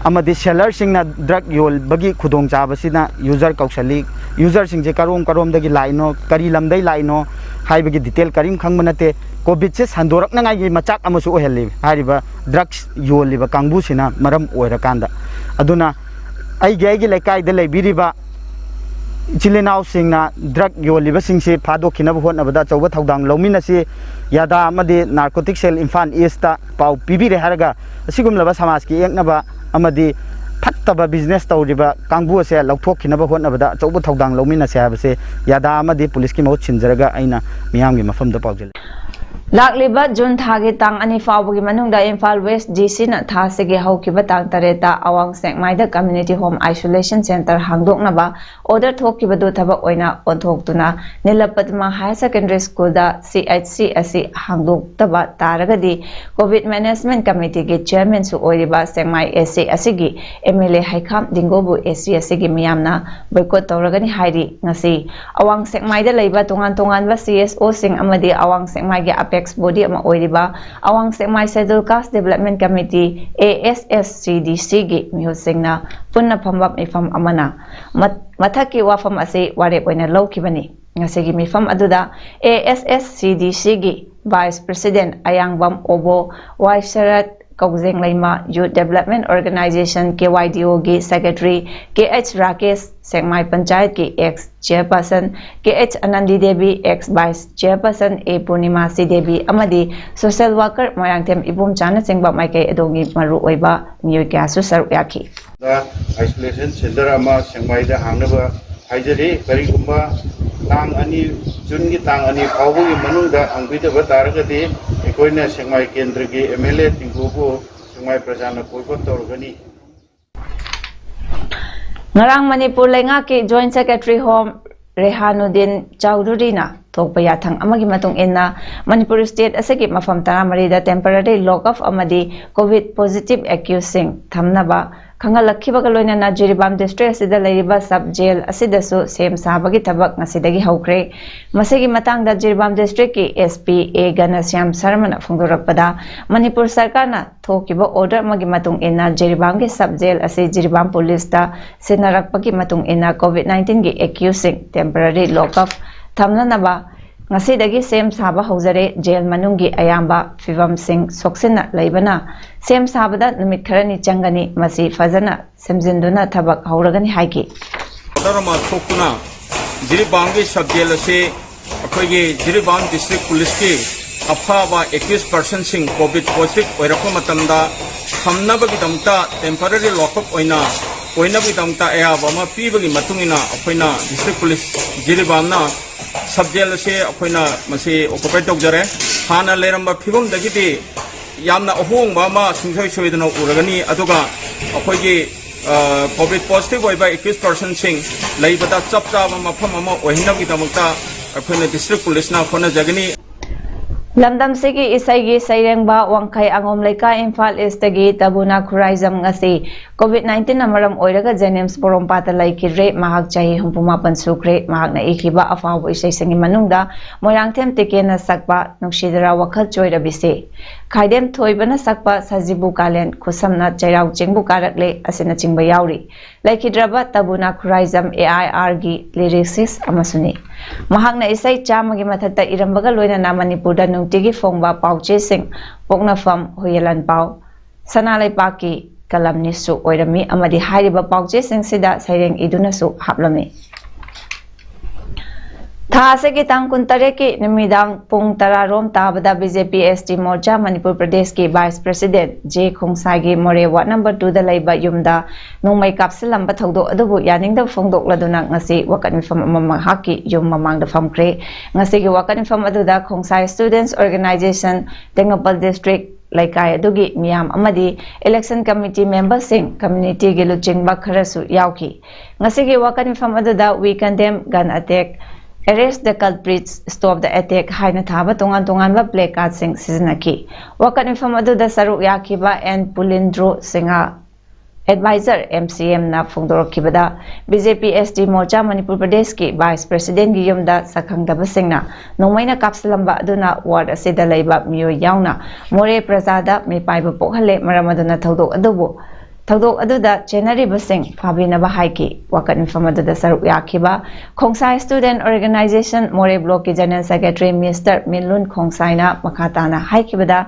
ꯑꯃꯗꯤ ꯁꯦꯂꯔꯁꯤꯡꯅ ꯗ꯭ꯔꯒ ꯌꯣꯟꯕꯒꯤ ꯈꯨꯗꯣꯡꯆꯥꯕꯁꯤꯅ ꯌꯨꯖꯔ ꯀꯧꯁꯜꯂꯤ꯫ ꯌꯨꯖꯔꯁꯤꯡꯁꯦ ꯀꯔꯣꯝ ꯀꯔꯣꯝꯗꯒꯤ ꯂꯥꯛꯏꯅꯣ, ꯀꯔꯤ ꯂꯝꯗꯩ ꯂꯥꯛꯏꯅꯣ ꯍꯥꯏꯕꯒꯤ ꯗꯤꯇꯦꯜ ꯀꯔꯤꯝ ꯈꯪꯕ ꯅꯠꯇꯦ꯫ ꯀꯣꯚꯤꯗꯁꯦ ꯁꯟꯗꯣꯔꯛꯅꯉꯥꯏꯒꯤ ꯃꯆꯥꯛ ꯑꯃꯁꯨ ꯑꯣꯏꯍꯜꯂꯤ ꯍꯥꯏꯔꯤꯕ ꯗ꯭ꯔꯒꯁ ꯌꯣꯜꯂꯤꯕ ꯀꯥꯡꯕꯨꯁꯤꯅ ꯃꯔꯝ ꯑꯣꯏꯔꯀꯥꯟꯗ꯫ ꯑꯗꯨꯅ ꯑꯩꯒꯤ ꯑꯩꯒꯤ ꯂꯩꯀꯥꯏꯗ ꯂꯩꯕꯤꯔꯤꯕ ꯏꯆꯤꯜ ꯏꯅꯥꯎꯁꯤꯡꯅ ꯗ꯭ꯔꯒ ꯌꯣꯜꯂꯤꯕꯁꯤꯡꯁꯤ ꯐꯥꯗꯣꯛꯈꯤꯅꯕ ꯍꯣꯠꯅꯕꯗ ꯑꯆꯧꯕ ꯊꯧꯗꯥꯡ ꯂꯧꯃꯤꯟꯅꯁꯤ꯫ ꯌꯥꯗꯥ ꯑꯃꯗꯤ ꯅꯥꯔꯀꯣꯇꯤꯛ ꯁꯦꯜ ꯏꯝꯐꯥꯜ ꯏꯁꯇ ꯄꯥꯎ ꯄꯤꯕꯤꯔꯦ ꯍꯥꯏꯔꯒ ꯑꯁꯤꯒꯨꯝꯂꯕ ꯁꯃꯥꯖꯀꯤ ꯌꯦꯛꯅꯕ ꯑꯃꯗꯤ ꯐꯠꯇꯕ ꯕꯤꯖꯤꯅꯦꯁ ꯇꯧꯔꯤꯕ ꯀꯥꯡꯕꯨ ꯑꯁꯦ ꯂꯧꯊꯣꯛꯈꯤꯅꯕ ꯍꯣꯠꯅꯕꯗ ꯑꯆꯧꯕ ꯊꯧꯗꯥꯡ ꯂꯧꯃꯤꯟꯅꯁꯦ ꯍꯥꯏꯕꯁꯦ ꯌꯥꯗꯥ ꯑꯃꯗꯤ ꯄꯨꯂꯤꯁꯀꯤ ꯃꯍꯨꯠ ꯁꯤꯟꯖꯔꯒ ꯑꯩꯅ ꯃꯤꯌꯥꯝꯒꯤ ꯃꯐꯝꯗ ꯄꯥꯎꯖꯦꯜꯂꯤ꯫ ꯂꯥꯛꯂꯤꯕ ꯖꯨꯟ ꯊꯥꯒꯤ ꯇꯥꯡ ꯑꯅꯤ ꯐꯥꯎꯕꯒꯤ ꯃꯅꯨꯡꯗ ꯏꯝꯐꯥꯜ ꯋꯦꯁ ꯗꯤ ꯁꯤꯅ ꯊꯥ ꯑꯁꯤꯒꯤ ꯍꯧꯈꯤꯕ ꯇꯥꯡ ꯇꯔꯦꯠꯇ ꯑꯋꯥꯡ ꯁꯦꯛꯃꯥꯏꯗ ꯀꯝꯃ꯭ꯌꯨꯅꯤꯇꯤ ꯍꯣꯝ ꯑꯥꯏꯁꯣꯂꯦꯁꯟ ꯁꯦꯟꯇꯔ ꯍꯥꯡꯗꯣꯛꯅꯕ ꯑꯣꯔꯗꯔ ꯊꯣꯛꯈꯤꯕꯗꯨ ꯊꯕꯛ ꯑꯣꯏꯅ ꯑꯣꯟꯊꯣꯛꯇꯨꯅ ꯅꯤꯂꯄꯗꯃ ꯍꯥꯌꯔ ꯁꯦꯀꯦꯟꯗꯔꯤ ꯁ꯭ꯀꯨꯜꯗ ꯁꯤ ꯑꯩꯆ ꯁꯤ ꯑꯁꯤ ꯍꯥꯡꯗꯣꯛꯇꯕ ꯇꯥꯔꯒꯗꯤ ꯀꯣꯚꯤꯗ ꯃꯦꯅꯦꯖꯃꯦꯟꯠ ꯀꯝꯃꯤꯇꯤꯒꯤ ꯆꯤꯌꯔꯃꯦꯟꯁꯨ ꯑꯣꯏꯔꯤꯕ ꯁꯦꯛꯃꯥꯏ ꯑꯦ ꯁꯤ ꯑꯁꯤꯒꯤ ꯑꯦꯝ ꯑꯦꯜ ꯑꯦ ꯍꯩꯈꯥꯝ ꯗꯤꯡꯒꯣꯕꯨ ꯑꯦ ꯁꯤ ꯑꯁꯤꯒꯤ ꯃꯤꯌꯥꯝꯅ ꯕꯣꯏꯀꯣꯠ ꯇꯧꯔꯒꯅꯤ ꯍꯥꯏꯔꯤ꯫ ꯉꯁꯤ ꯑꯋꯥꯡ ꯁꯦꯛꯃꯥꯏꯗ ꯂꯩꯕ ꯇꯣꯉꯥꯟ ꯇꯣꯉꯥꯟꯕ ꯁꯤ ꯑꯦꯁ ꯑꯣꯁꯤꯡ ꯑꯃꯗꯤ ꯑꯋꯥꯡ ꯁꯦꯛꯃꯥꯏꯒꯤ ꯑꯄꯦꯛꯁ ꯕꯣꯗꯤ ꯑꯃ ꯑꯣꯏꯔꯤꯕ ꯑꯋꯥꯡ Sekmai scheduled caste development committee, A S S C D ꯁꯤꯒꯤ ꯃꯤꯍꯨꯠꯁꯤꯡꯅ ꯄꯨꯟꯅ ꯐꯝꯕ ꯃꯤꯐꯝ ꯑꯃꯅ ꯃꯠ-, ꯃꯊꯛꯀꯤ ꯋꯥꯐꯝ ꯑꯁꯤ ꯋꯥꯔꯦꯞ ꯑꯣꯏꯅ ꯂꯧꯈꯤꯕꯅꯤ꯫ ꯉꯁꯤꯒꯤ ꯃꯤꯐꯝ ꯑꯗꯨꯗ ꯑꯦ ꯑꯦꯁ ꯑꯦꯁ ꯁꯤ ꯗꯤ ꯁꯤꯒꯤ vice president Ayangbam Obo, Y Sarat Kaijengleima, youth development organisation, K Y D ꯑꯣꯒꯤ secretary K H Rakesh, Sekmai ꯄꯟꯆꯥꯌꯠꯀꯤ ex chairperson K H Anandi Devi, ex vice chairperson A Purnima ꯁꯤꯗꯦꯕꯤ ꯑꯃꯗꯤ ꯁꯣꯁꯤꯌꯦꯜ ꯋꯥꯔꯀꯔ ꯃꯣꯏꯔꯥꯡꯊꯦꯝ ꯏꯕꯣꯝꯆꯥꯅꯆꯤꯡꯕ ꯃꯥꯏꯀꯩ ꯑꯗꯣꯝꯒꯤ ꯃꯔꯨꯑꯣꯏꯕ ꯃꯤꯑꯣꯏ ꯀꯌꯥꯁꯨ ꯁꯔꯨꯛ ꯌꯥꯈꯤ꯫ ꯑꯥꯏꯁꯣꯂꯦꯁꯟ ꯁꯦꯟꯇꯔ ꯑꯃ ꯁꯦꯛꯃꯥꯏꯗ ꯍꯥꯡꯅꯕ ꯍꯥꯏꯖꯔꯤ꯫ ꯀꯔꯤꯒꯨꯝꯕ ꯇꯥꯡ ꯑꯅꯤ, ꯖꯨꯟꯒꯤ ꯇꯥꯡ ꯑꯅꯤ ꯐꯥꯎꯕꯒꯤ ꯃꯅꯨꯡꯗ ꯍꯥꯡꯕꯤꯗꯕ ꯇꯥꯔꯒꯗꯤ ꯑꯩꯈꯣꯏꯅ ꯁꯦꯛꯃꯥꯏ ꯀꯦꯟꯗ꯭ꯔꯒꯤ ꯑꯦꯝ ꯑꯦꯜ ꯑꯦ ꯇꯤꯡꯒꯣꯕꯨ ꯁꯦꯛꯃꯥꯏ ꯄ꯭ꯔꯖꯥꯅ ꯕꯣꯏꯀꯣꯠ ꯇꯧꯔꯒꯅꯤ꯫ ꯉꯔꯥꯡ ꯃꯅꯤꯄꯨꯔ ꯂꯩꯉꯥꯛꯀꯤ ꯖꯣꯏꯟꯠ ꯁꯦꯀ꯭ꯔꯦꯇꯔꯤ ꯍꯣꯝ ꯔꯦꯍꯥꯅꯨꯗꯤꯟ ꯆꯧꯙꯨꯔꯤꯅ ꯊꯣꯛꯄ ꯌꯥꯊꯪ ꯑꯃꯒꯤ ꯃꯇꯨꯡ ꯏꯟꯅ, ꯃꯅꯤꯄꯨꯔ state ꯑꯁꯤꯒꯤ ꯃꯐꯝ ꯇꯔꯥꯃꯔꯤꯗ temporary lock up ꯑꯃꯗꯤ COVID positive accusedꯁꯤꯡ ꯊꯝꯅꯕ ꯈꯪꯍꯜꯂꯛꯈꯤꯕꯒ ꯂꯣꯏꯅꯅ ꯖꯤꯔꯤꯕꯥꯝ district ꯑꯁꯤꯗ ꯂꯩꯔꯤꯕ sub jail ꯑꯁꯤꯗꯁꯨ ꯁꯦꯝ ꯁꯥꯕꯒꯤ ꯊꯕꯛ ꯉꯁꯤꯗꯒꯤ ꯍꯧꯈ꯭ꯔꯦ꯫ ꯃꯁꯤꯒꯤ ꯃꯇꯥꯡꯗ ꯖꯤꯔꯤꯕꯥꯝ districtꯀꯤ SP A ꯘꯅꯁ꯭ꯌꯥꯝ ꯁꯔꯃꯅ ꯐꯣꯡꯗꯣꯔꯛꯄꯗ, ꯃꯅꯤꯄꯨꯔ ꯁꯔꯀꯥꯔꯅ ꯊꯣꯛꯈꯤꯕ order ꯑꯃꯒꯤ ꯃꯇꯨꯡ ꯏꯟꯅ ꯖꯤꯔꯤꯕꯥꯝꯒꯤ sub jail ꯑꯁꯤ ꯖꯤꯔꯤꯕꯥꯝ policeꯇ ꯁꯤꯟꯅꯔꯛꯄꯒꯤ ꯃꯇꯨꯡ ꯏꯟꯅ COVID nineteenꯒꯤ accusedꯁꯤꯡ temporary lock up ꯊꯝꯅꯅꯕ ꯉꯁꯤꯗꯒꯤ ꯁꯦꯝ ꯁꯥꯕ ꯍꯧꯖꯔꯦ꯫ Jail ꯃꯅꯨꯡꯒꯤ ꯑꯌꯥꯝꯕ ꯐꯤꯕꯝꯁꯤꯡ ꯁꯣꯛꯆꯤꯟꯅ ꯂꯩꯕꯅ ꯁꯦꯝ ꯁꯥꯕꯗ ꯅꯨꯃꯤꯠ ꯈꯔꯅꯤ ꯆꯪꯒꯅꯤ꯫ ꯃꯁꯤ ꯐꯖꯅ ꯁꯦꯝꯖꯤꯟꯗꯨꯅ ꯊꯕꯛ ꯍꯧꯔꯒꯅꯤ ꯍꯥꯏꯈꯤ꯫ Order ꯑꯃ ꯊꯣꯛꯇꯨꯅ ꯖꯤꯔꯤꯕꯥꯝꯒꯤ sub jail ꯑꯁꯤ ꯑꯩꯈꯣꯏꯒꯤ ꯖꯤꯔꯤꯕꯥꯝ district policeꯀꯤ ꯑꯐꯕ accused personꯁꯤꯡ COVID positive ꯑꯣꯏꯔꯛꯄ ꯃꯇꯝꯗ ꯊꯝꯅꯕꯒꯤꯗꯃꯛꯇ temporary lock up ꯑꯣꯏꯅ ꯑꯣꯏꯅꯕꯒꯤꯗꯃꯛꯇ ꯑꯌꯥꯕ ꯑꯃ ꯄꯤꯕꯒꯤ ꯃꯇꯨꯡ ꯏꯟꯅ ꯑꯩꯈꯣꯏꯅ district police ꯖꯤꯔꯤꯕꯥꯝꯅ sub jail ꯑꯁꯤ ꯑꯩꯈꯣꯏꯅ ꯃꯁꯤ occupy ꯇꯧꯖꯔꯦ꯫ ꯍꯥꯟꯅ ꯂꯩꯔꯝꯕ ꯐꯤꯕꯝꯗꯒꯤꯗꯤ ꯌꯥꯝꯅ ꯑꯍꯣꯡꯕ ꯑꯃ ꯁꯨꯡꯁꯣꯏ ꯁꯣꯏꯗꯅ ꯎꯔꯒꯅꯤ꯫ ꯑꯗꯨꯒ ꯑꯩꯈꯣꯏꯒꯤ COVID positive ꯑꯣꯏꯕ accused personꯁꯤꯡ ꯂꯩꯕꯗ ꯆꯞ ꯆꯥꯕ ꯃꯐꯝ ꯑꯃ ꯑꯣꯏꯍꯟꯅꯕꯒꯤꯗꯃꯛꯇ ꯑꯩꯈꯣꯏꯅ district policeꯅ ꯍꯣꯠꯅꯖꯒꯅꯤ꯫ ꯂꯝꯗꯝꯁꯤꯒꯤ ꯏꯁꯩꯒꯤ ꯁꯩꯔꯦꯡꯕ, ꯋꯥꯡꯈꯩ ꯑꯉꯣꯝ ꯂꯩꯀꯥꯏ, ꯏꯝꯐꯥꯜ Eastꯇꯒꯤ ꯇꯕꯨꯅꯥ ꯈꯨꯔꯥꯏꯖꯝ ꯉꯁꯤ COVID nineteenꯅ ꯃꯔꯝ ꯑꯣꯏꯔꯒ JNIMS ꯄꯣꯔꯣꯝꯄꯥꯠꯇ ꯂꯩꯈꯤꯗ꯭ꯔꯦ꯫ ꯃꯍꯥꯛ ꯆꯍꯤ ꯍꯨꯝꯐꯨ ꯃꯥꯄꯟ ꯁꯨꯈ꯭ꯔꯦ꯫ ꯃꯍꯥꯛꯅ ꯏꯈꯤꯕ ꯑꯐꯥꯎꯕ ꯏꯁꯩꯁꯤꯡꯒꯤ ꯃꯅꯨꯡꯗ ꯃꯣꯏꯔꯥꯡꯊꯦꯝ ꯇꯤꯀꯦꯟꯅ ꯁꯛꯄ ꯅꯨꯡꯁꯤꯗꯔꯥ ꯋꯥꯈꯜ ꯆꯣꯏꯔꯕꯤꯁꯦ, ꯈꯥꯏꯗꯦꯝ ꯊꯣꯏꯕꯅ ꯁꯛꯄ ꯁꯖꯤꯕꯨ ꯀꯥꯂꯦꯟ, ꯈꯨꯁꯝꯅ ꯆꯩꯔꯥꯎ ꯆꯤꯡꯕꯨ ꯀꯥꯔꯛꯂꯦ ꯑꯁꯤꯅꯆꯤꯡꯕ ꯌꯥꯎꯔꯤ꯫ ꯂꯩꯈꯤꯗ꯭ꯔꯕ ꯇꯕꯨꯅꯥ ꯈꯨꯔꯥꯏꯖꯝ AIRꯒꯤ lyricist ꯑꯃꯁꯨꯅꯤ꯫ ꯃꯍꯥꯛꯅ ꯏꯁꯩ ꯆꯥꯝꯃꯒꯤ ꯃꯊꯛꯇ ꯏꯔꯝꯕꯒ ꯂꯣꯏꯅꯅ ꯃꯅꯤꯄꯨꯔꯗ ꯅꯨꯡꯇꯤꯒꯤ ꯐꯣꯡꯕ ꯄꯥꯎꯆꯦꯁꯤꯡ ꯄꯣꯛꯅꯐꯝ, ꯍꯨꯌꯦꯂꯟꯄꯥꯎ, ꯁꯅꯥ ꯂꯩꯄꯥꯛꯀꯤ ꯀꯂꯝꯅꯤꯁꯨ ꯑꯣꯏꯔꯝꯃꯤ ꯑꯃꯗꯤ ꯍꯥꯏꯔꯤꯕ ꯄꯥꯎꯆꯦꯁꯤꯡꯁꯤꯗ ꯁꯩꯔꯦꯡ ꯏꯗꯨꯅꯁꯨ ꯍꯥꯞꯂꯝꯃꯤ꯫ ꯊꯥ ꯑꯁꯤꯒꯤ ꯇꯥꯡ ꯀꯨꯟꯇꯔꯦꯠꯀꯤ ꯅꯨꯃꯤꯗꯥꯡ ꯄꯨꯡ ꯇꯔꯥ ꯔꯣꯝ ꯇꯥꯕꯗ BJP ST Morcha ꯃꯅꯤꯄꯨꯔ ꯄ꯭ꯔꯗꯦꯁꯀꯤ vice president J ꯈꯣꯡꯁꯥꯏꯒꯤ ꯃꯣꯔꯦ ward number twoꯗ ꯂꯩꯕ ꯌꯨꯝꯗ ꯅꯣꯡꯃꯩ ꯀꯥꯞꯁꯤꯜꯂꯝꯕ ꯊꯧꯗꯣꯛ ꯑꯗꯨꯕꯨ ꯌꯥꯅꯤꯡꯗꯕ ꯐꯣꯡꯗꯣꯛꯂꯗꯨꯅ ꯉꯁꯤ ꯋꯥꯀꯠ ꯃꯤꯐꯝ ꯑꯃ ꯃꯍꯥꯛꯀꯤ ꯌꯨꯝ ꯃꯃꯥꯡꯗ ꯐꯝꯈ꯭ꯔꯦ꯫ ꯉꯁꯤꯒꯤ ꯋꯥꯀꯠ ꯃꯤꯐꯝ ꯑꯗꯨꯗ ꯈꯣꯡꯁꯥꯏ Students Organization, ꯇꯦꯡꯅꯧꯄꯜ District, ꯂꯩꯀꯥꯏ ꯑꯗꯨꯒꯤ ꯃꯤꯌꯥꯝ ꯑꯃꯗꯤ election committee memberꯁꯤꯡ, communityꯒꯤ ꯂꯨꯆꯤꯡꯕ ꯈꯔꯁꯨ ꯌꯥꯎꯈꯤ꯫ ꯉꯁꯤꯒꯤ ꯋꯥꯀꯠ ꯃꯤꯐꯝ ꯑꯗꯨꯗ "We condemn gun attack, arrest the culprits, stop the attack" ꯍꯥꯏꯅ ꯊꯥꯕ ꯇꯣꯉꯥꯟ ꯇꯣꯉꯥꯟꯕ placardꯁꯤꯡ ꯁꯤꯖꯤꯟꯅꯈꯤ꯫ ꯋꯥꯀꯠ ꯃꯤꯐꯝ ꯑꯗꯨꯗ ꯁꯔꯨꯛ ꯌꯥꯈꯤꯕ ꯑꯦꯟ ꯄꯨꯂꯤꯟꯗ꯭ꯔꯣ ꯁꯤꯡꯍ, advisor MCMꯅ ꯐꯣꯡꯗꯣꯔꯛꯈꯤꯕꯗ, BJP ST Morcha ꯃꯅꯤꯄꯨꯔ ꯄ꯭ꯔꯗꯦꯁꯀꯤ vice presidentꯀꯤ ꯌꯨꯝꯗ ꯁꯛꯈꯪꯗꯕꯁꯤꯡꯅ ꯅꯣꯡꯃꯩꯅ ꯀꯥꯞꯁꯤꯜꯂꯝꯕ ꯑꯗꯨꯅ ward ꯑꯁꯤꯗ ꯂꯩꯕ ꯃꯤꯑꯣꯏ ꯌꯥꯎꯅ ꯃꯣꯔꯦ ꯄ꯭ꯔꯖꯥꯗ ꯃꯤꯄꯥꯏꯕ ꯄꯣꯛꯍꯜꯂꯦ꯫ ꯃꯔꯝ ꯑꯗꯨꯅ ꯊꯧꯗꯣꯛ ꯑꯗꯨꯕꯨ ꯊꯧꯗꯣꯛ ꯑꯗꯨꯗ ꯆꯦꯟꯅꯔꯤꯕꯁꯤꯡ ꯐꯥꯕꯤꯅꯕ ꯍꯥꯏꯈꯤ꯫ ꯋꯥꯀꯠ ꯃꯤꯐꯝ ꯑꯗꯨꯗ ꯁꯔꯨꯛ ꯌꯥꯈꯤꯕ ꯈꯣꯡꯁꯥꯏ Student Organisation ꯃꯣꯔꯦ blockꯀꯤ general secretary Mister ꯃꯤꯂꯨꯟ ꯈꯣꯡꯁꯥꯏꯅ ꯃꯈꯥ ꯇꯥꯅ ꯍꯥꯏꯈꯤꯕꯗ,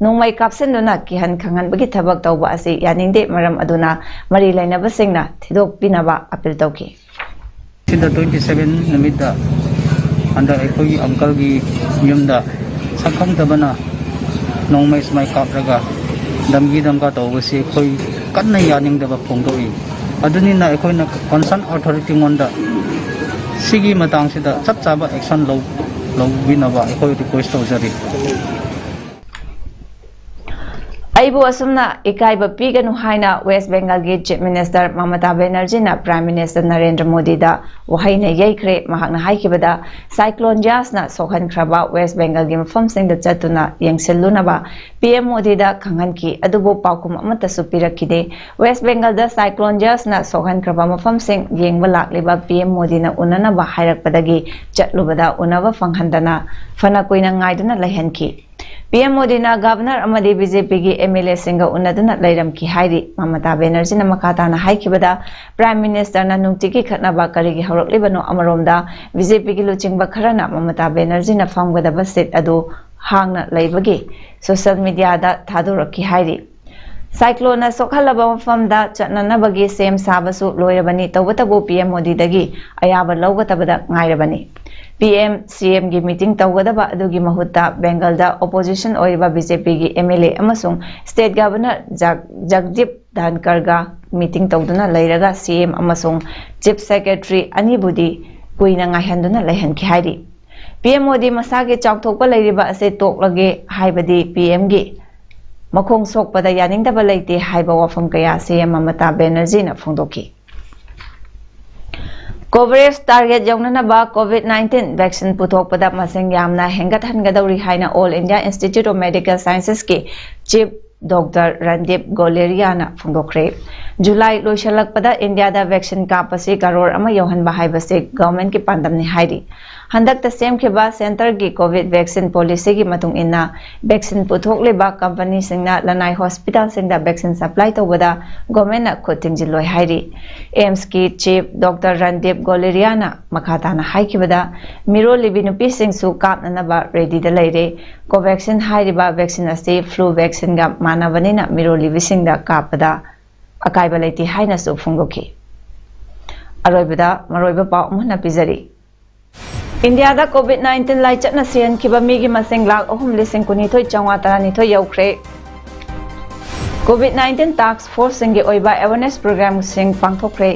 ꯅꯣꯡꯃꯩ ꯀꯥꯞꯁꯤꯟꯗꯨꯅ ꯀꯤꯍꯟ ꯈꯪꯍꯟꯕꯒꯤ ꯊꯕꯛ ꯇꯧꯕ ꯑꯁꯤ ꯌꯥꯅꯤꯡꯗꯦ꯫ ꯃꯔꯝ ꯑꯗꯨꯅ ꯃꯔꯤ ꯂꯩꯅꯕꯁꯤꯡꯅ ꯊꯤꯗꯣꯛꯄꯤꯅꯕ appeal ꯇꯧꯈꯤ꯫ ꯁꯤꯗ twenty seven ꯅꯨꯃꯤꯠꯇ ꯍꯟꯗꯛ ꯑꯩꯈꯣꯏꯒꯤ uncleꯒꯤ ꯌꯨꯝꯗ ꯁꯛꯈꯪꯗꯕꯅ ꯅꯣꯡꯃꯩ ꯁꯨꯃꯥꯏ ꯀꯥꯞꯂꯒ ꯗꯝꯒꯤ ꯗꯝꯒꯥ ꯇꯧꯕꯁꯤ ꯑꯩꯈꯣꯏ ꯀꯟꯅ ꯌꯥꯅꯤꯡꯗꯕ ꯐꯣꯡꯗꯣꯛꯏ꯫ ꯑꯗꯨꯅꯤꯅ ꯑꯩꯈꯣꯏꯅ concern authorityꯉꯣꯟꯗ ꯁꯤꯒꯤ ꯃꯇꯥꯡꯁꯤꯗ ꯆꯞ ꯆꯥꯕ action ꯂꯧ ꯂꯧꯕꯤꯅꯕ ꯑꯩꯈꯣꯏ request ꯇꯧꯖꯔꯤ꯫ ꯑꯩꯕꯨ ꯑꯁꯨꯝꯅ ꯏꯀꯥꯏꯕ ꯄꯤꯒꯅꯨ ꯍꯥꯏꯅ West Bengalꯒꯤ Chief Minister ꯃꯃꯇꯥ ꯕꯦꯅꯔꯖꯤꯅ Prime Minister Narendra ꯃꯣꯗꯤꯗ ꯋꯥꯍꯩꯅ ꯌꯩꯈ꯭ꯔꯦ꯫ ꯃꯍꯥꯛꯅ ꯍꯥꯏꯈꯤꯕꯗ, cyclone ꯌꯥꯁꯅ ꯁꯣꯛꯍꯟꯈ꯭ꯔꯕ West Bengalꯒꯤ ꯃꯐꯝꯁꯤꯡꯗ ꯆꯠꯇꯨꯅ ꯌꯦꯡꯁꯤꯜꯂꯨꯅꯕ PM ꯃꯣꯗꯤꯗ ꯈꯪꯍꯟꯈꯤ, ꯑꯗꯨꯕꯨ ꯄꯥꯎꯈꯨꯝ ꯑꯃꯠꯇꯁꯨ ꯄꯤꯔꯛꯈꯤꯗꯦ꯫ West Bengalꯗ cyclone ꯌꯥꯁꯅ ꯁꯣꯛꯍꯟꯈ꯭ꯔꯕ ꯃꯐꯝꯁꯤꯡ ꯌꯦꯡꯕ ꯂꯥꯛꯂꯤꯕ PM ꯃꯣꯗꯤꯅ ꯎꯅꯅꯕ ꯍꯥꯏꯔꯛꯄꯗꯒꯤ ꯆꯠꯂꯨꯕꯗ ꯎꯅꯕ ꯐꯪꯍꯟꯗꯅ ꯐꯅ ꯀꯨꯏꯅ ꯉꯥꯏꯗꯨꯅ ꯂꯩꯍꯟꯈꯤ꯫ PM ꯃꯣꯗꯤꯅ Governor ꯑꯃꯗꯤ BJPꯒꯤ MLAꯁꯤꯡꯒ ꯎꯅꯗꯨꯅ ꯂꯩꯔꯝꯈꯤ ꯍꯥꯏꯔꯤ꯫ ꯃꯃꯇꯥ ꯕꯦꯅꯔꯖꯤꯅ ꯃꯈꯥ ꯇꯥꯅ ꯍꯥꯏꯈꯤꯕꯗ, Prime Ministerꯅ ꯅꯨꯡꯇꯤꯒꯤ ꯈꯠꯅꯕ ꯀꯔꯤꯒꯤ ꯍꯧꯔꯛꯂꯤꯕꯅꯣ? ꯑꯃꯔꯣꯝꯗ, BJPꯒꯤ ꯂꯨꯆꯤꯡꯕ ꯈꯔꯅ ꯃꯃꯇꯥ ꯕꯦꯅꯔꯖꯤꯅ ꯐꯝꯒꯗꯕ seat ꯑꯗꯨ ꯍꯥꯡꯅ ꯂꯩꯕꯒꯤ social mediaꯗ ꯊꯥꯗꯣꯔꯛꯈꯤ ꯍꯥꯏꯔꯤ꯫ Cycloneꯅ ꯁꯣꯛꯍꯜꯂꯕ ꯃꯐꯝꯗ ꯆꯠꯅꯅꯕꯒꯤ ꯁꯦꯝ ꯁꯥꯕꯁꯨ ꯂꯣꯏꯔꯕꯅꯤ꯫ ꯇꯧꯕꯇꯕꯨ PM ꯃꯣꯗꯤꯗꯒꯤ ꯑꯌꯥꯕ ꯂꯧꯒꯗꯕꯗ ꯉꯥꯏꯔꯕꯅꯤ꯫ PM, CMꯒꯤ meeting ꯇꯧꯒꯗꯕ ꯑꯗꯨꯒꯤ ꯃꯍꯨꯠꯇ Bengalꯗ opposition ꯑꯣꯏꯔꯤꯕ BJPꯒꯤ MLA ꯑꯃꯁꯨꯡ State Governor ꯖꯒ-, ꯖꯒꯗꯤꯞ ꯙꯟꯀꯔꯒ meeting ꯇꯧꯗꯨꯅ ꯂꯩꯔꯒ CM ꯑꯃꯁꯨꯡ Chief Secretary ꯑꯅꯤꯕꯨꯗꯤ ꯀꯨꯏꯅ ꯉꯥꯏꯍꯟꯗꯨꯅ ꯂꯩꯍꯟꯈꯤ ꯍꯥꯏꯔꯤ꯫ PM ꯃꯣꯗꯤ ꯃꯁꯥꯒꯤ ꯆꯥꯎꯊꯣꯛꯄ ꯂꯩꯔꯤꯕ ꯑꯁꯤ ꯇꯣꯛꯂꯒꯦ ꯍꯥꯏꯕꯗꯤ PMꯒꯤ ꯃꯈꯣꯡ ꯁꯣꯛꯄꯗ ꯌꯥꯅꯤꯡꯗꯕ ꯂꯩꯇꯦ ꯍꯥꯏꯕ ꯋꯥꯐꯝ ꯀꯌꯥ ꯁꯤ ꯑꯦꯝ ꯃꯃꯇꯥ ꯕꯦꯅꯔꯖꯤꯅ ꯐꯣꯡꯗꯣꯛꯈꯤ꯫ Coverage target ꯌꯧꯅꯅꯕ COVID nineteen vaccine ꯄꯨꯊꯣꯛꯄꯗ ꯃꯁꯤꯡ ꯌꯥꯝꯅ ꯍꯦꯟꯒꯠꯍꯟꯒꯗꯧꯔꯤ ꯍꯥꯏꯅ All India Institute of Medical Sciences ꯀꯤ Chief Doctor ꯔꯟꯗꯤꯞ ꯒꯣꯂꯦꯔꯤꯌꯥꯅ ꯐꯣꯡꯗꯣꯛꯈ꯭ꯔꯦ꯫ ꯖꯨꯂꯥꯏ ꯂꯣꯏꯁꯤꯜꯂꯛꯄꯗ ꯏꯟꯗꯤꯌꯥꯗ vaccine ꯀꯥꯞꯄꯁꯤ ꯀꯔꯣꯔ ꯑꯃ ꯌꯧꯍꯟꯕ ꯍꯥꯏꯕꯁꯤ government ꯀꯤ ꯄꯥꯟꯗꯝꯅꯤ ꯍꯥꯏꯔꯤ꯫ ꯍꯟꯗꯛꯇ ꯁꯦꯝꯈꯤꯕ centre ꯒꯤ COVID vaccine policy ꯒꯤ ꯃꯇꯨꯡ ꯏꯟꯅ vaccine ꯄꯨꯊꯣꯛꯂꯤꯕ company ꯁꯤꯡꯅ ꯂꯅꯥꯏ hospital ꯁꯤꯡꯗ vaccine supply ꯇꯧꯕꯗ government ꯅ ꯈꯨꯠ ꯊꯤꯡꯖꯤꯜꯂꯣꯏ ꯍꯥꯏꯔꯤ꯫ ꯑꯦꯝꯁ ꯀꯤ Chief Doctor ꯔꯟꯗꯤꯞ ꯒꯣꯂꯦꯔꯤꯌꯥꯅ ꯃꯈꯥ ꯇꯥꯅ ꯍꯥꯏꯈꯤꯕꯗ, ꯃꯤꯔꯣꯜꯂꯤꯕꯤ ꯅꯨꯄꯤꯁꯤꯡꯁꯨ ꯀꯥꯞꯅꯅꯕ ready ꯗ ꯂꯩꯔꯦ꯫ Covaxin ꯍꯥꯏꯔꯤꯕ vaccine ꯑꯁꯤ flu vaccine ꯒ ꯃꯥꯟꯅꯕꯅꯤꯅ ꯃꯤꯔꯣꯜꯂꯤꯕꯤꯁꯤꯡꯗ ꯀꯥꯞꯄꯗ ꯑꯀꯥꯏꯕ ꯂꯩꯇꯦ ꯍꯥꯏꯅꯁꯨ ꯐꯣꯡꯗꯣꯛꯈꯤ꯫ ꯑꯔꯣꯏꯕꯗ ꯃꯔꯨꯑꯣꯏꯕ ꯄꯥꯎ ꯑꯃꯨꯛ ꯍꯟꯅ ꯄꯤꯖꯔꯤ꯫ ꯏꯟꯗꯤꯌꯥꯗ COVID nineteen ꯂꯥꯏꯆꯠꯅ ꯁꯤꯍꯟꯈꯤꯕ ꯃꯤꯒꯤ ꯃꯁꯤꯡ ꯂꯥꯈ ꯑꯍꯨꯝ ꯂꯤꯁꯤꯡ ꯀꯨꯟꯅꯤꯊꯣꯏ ꯆꯥꯝꯃꯉꯥ ꯇꯔꯥꯅꯤꯊꯣꯏ ꯌꯧꯈ꯭ꯔꯦ꯫ COVID nineteen task force ꯁꯤꯡꯒꯤ ꯑꯣꯏꯕ awareness program ꯁꯤꯡ ꯄꯥꯡꯊꯣꯛꯈ꯭ꯔꯦ꯫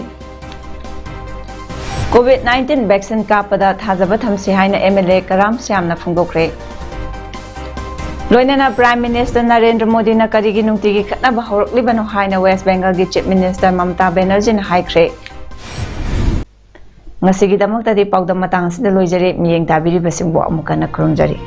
COVID nineteen vaccine ꯀꯥꯞꯄꯗ ꯊꯥꯖꯕ ꯊꯝꯁꯤ ꯍꯥꯏꯅ MLA ꯀꯔꯥꯝ ꯁ꯭ꯌꯥꯝꯅ ꯐꯣꯡꯗꯣꯛꯈ꯭ꯔꯦ꯫ ꯂꯣꯏꯅꯅ Prime Minister ꯅꯔꯦꯟꯗ꯭ꯔ ꯃꯣꯗꯤꯅ ꯀꯔꯤꯒꯤ ꯅꯨꯡꯇꯤꯒꯤ ꯈꯠꯅꯕ ꯍꯧꯔꯛꯂꯤꯕꯅꯣ ꯍꯥꯏꯅ West Bengal ꯒꯤ Chief Minister ꯃꯃꯇꯥ ꯕꯦꯅꯔꯖꯤꯅ ꯍꯥꯏꯈ꯭ꯔꯦ꯫ ꯉꯁꯤꯒꯤꯗꯃꯛꯇꯗꯤ ꯄꯥꯎꯗꯝ ꯃꯇꯥꯡ ꯑꯁꯤꯗ ꯂꯣꯏꯖꯔꯦ꯫ ꯃꯤꯠꯌꯦꯡ ꯇꯥꯕꯤꯔꯤꯕꯁꯤꯡꯕꯨ ꯑꯃꯨꯛ ꯍꯟꯅ ꯈꯨꯔꯨꯝꯖꯔꯤ꯫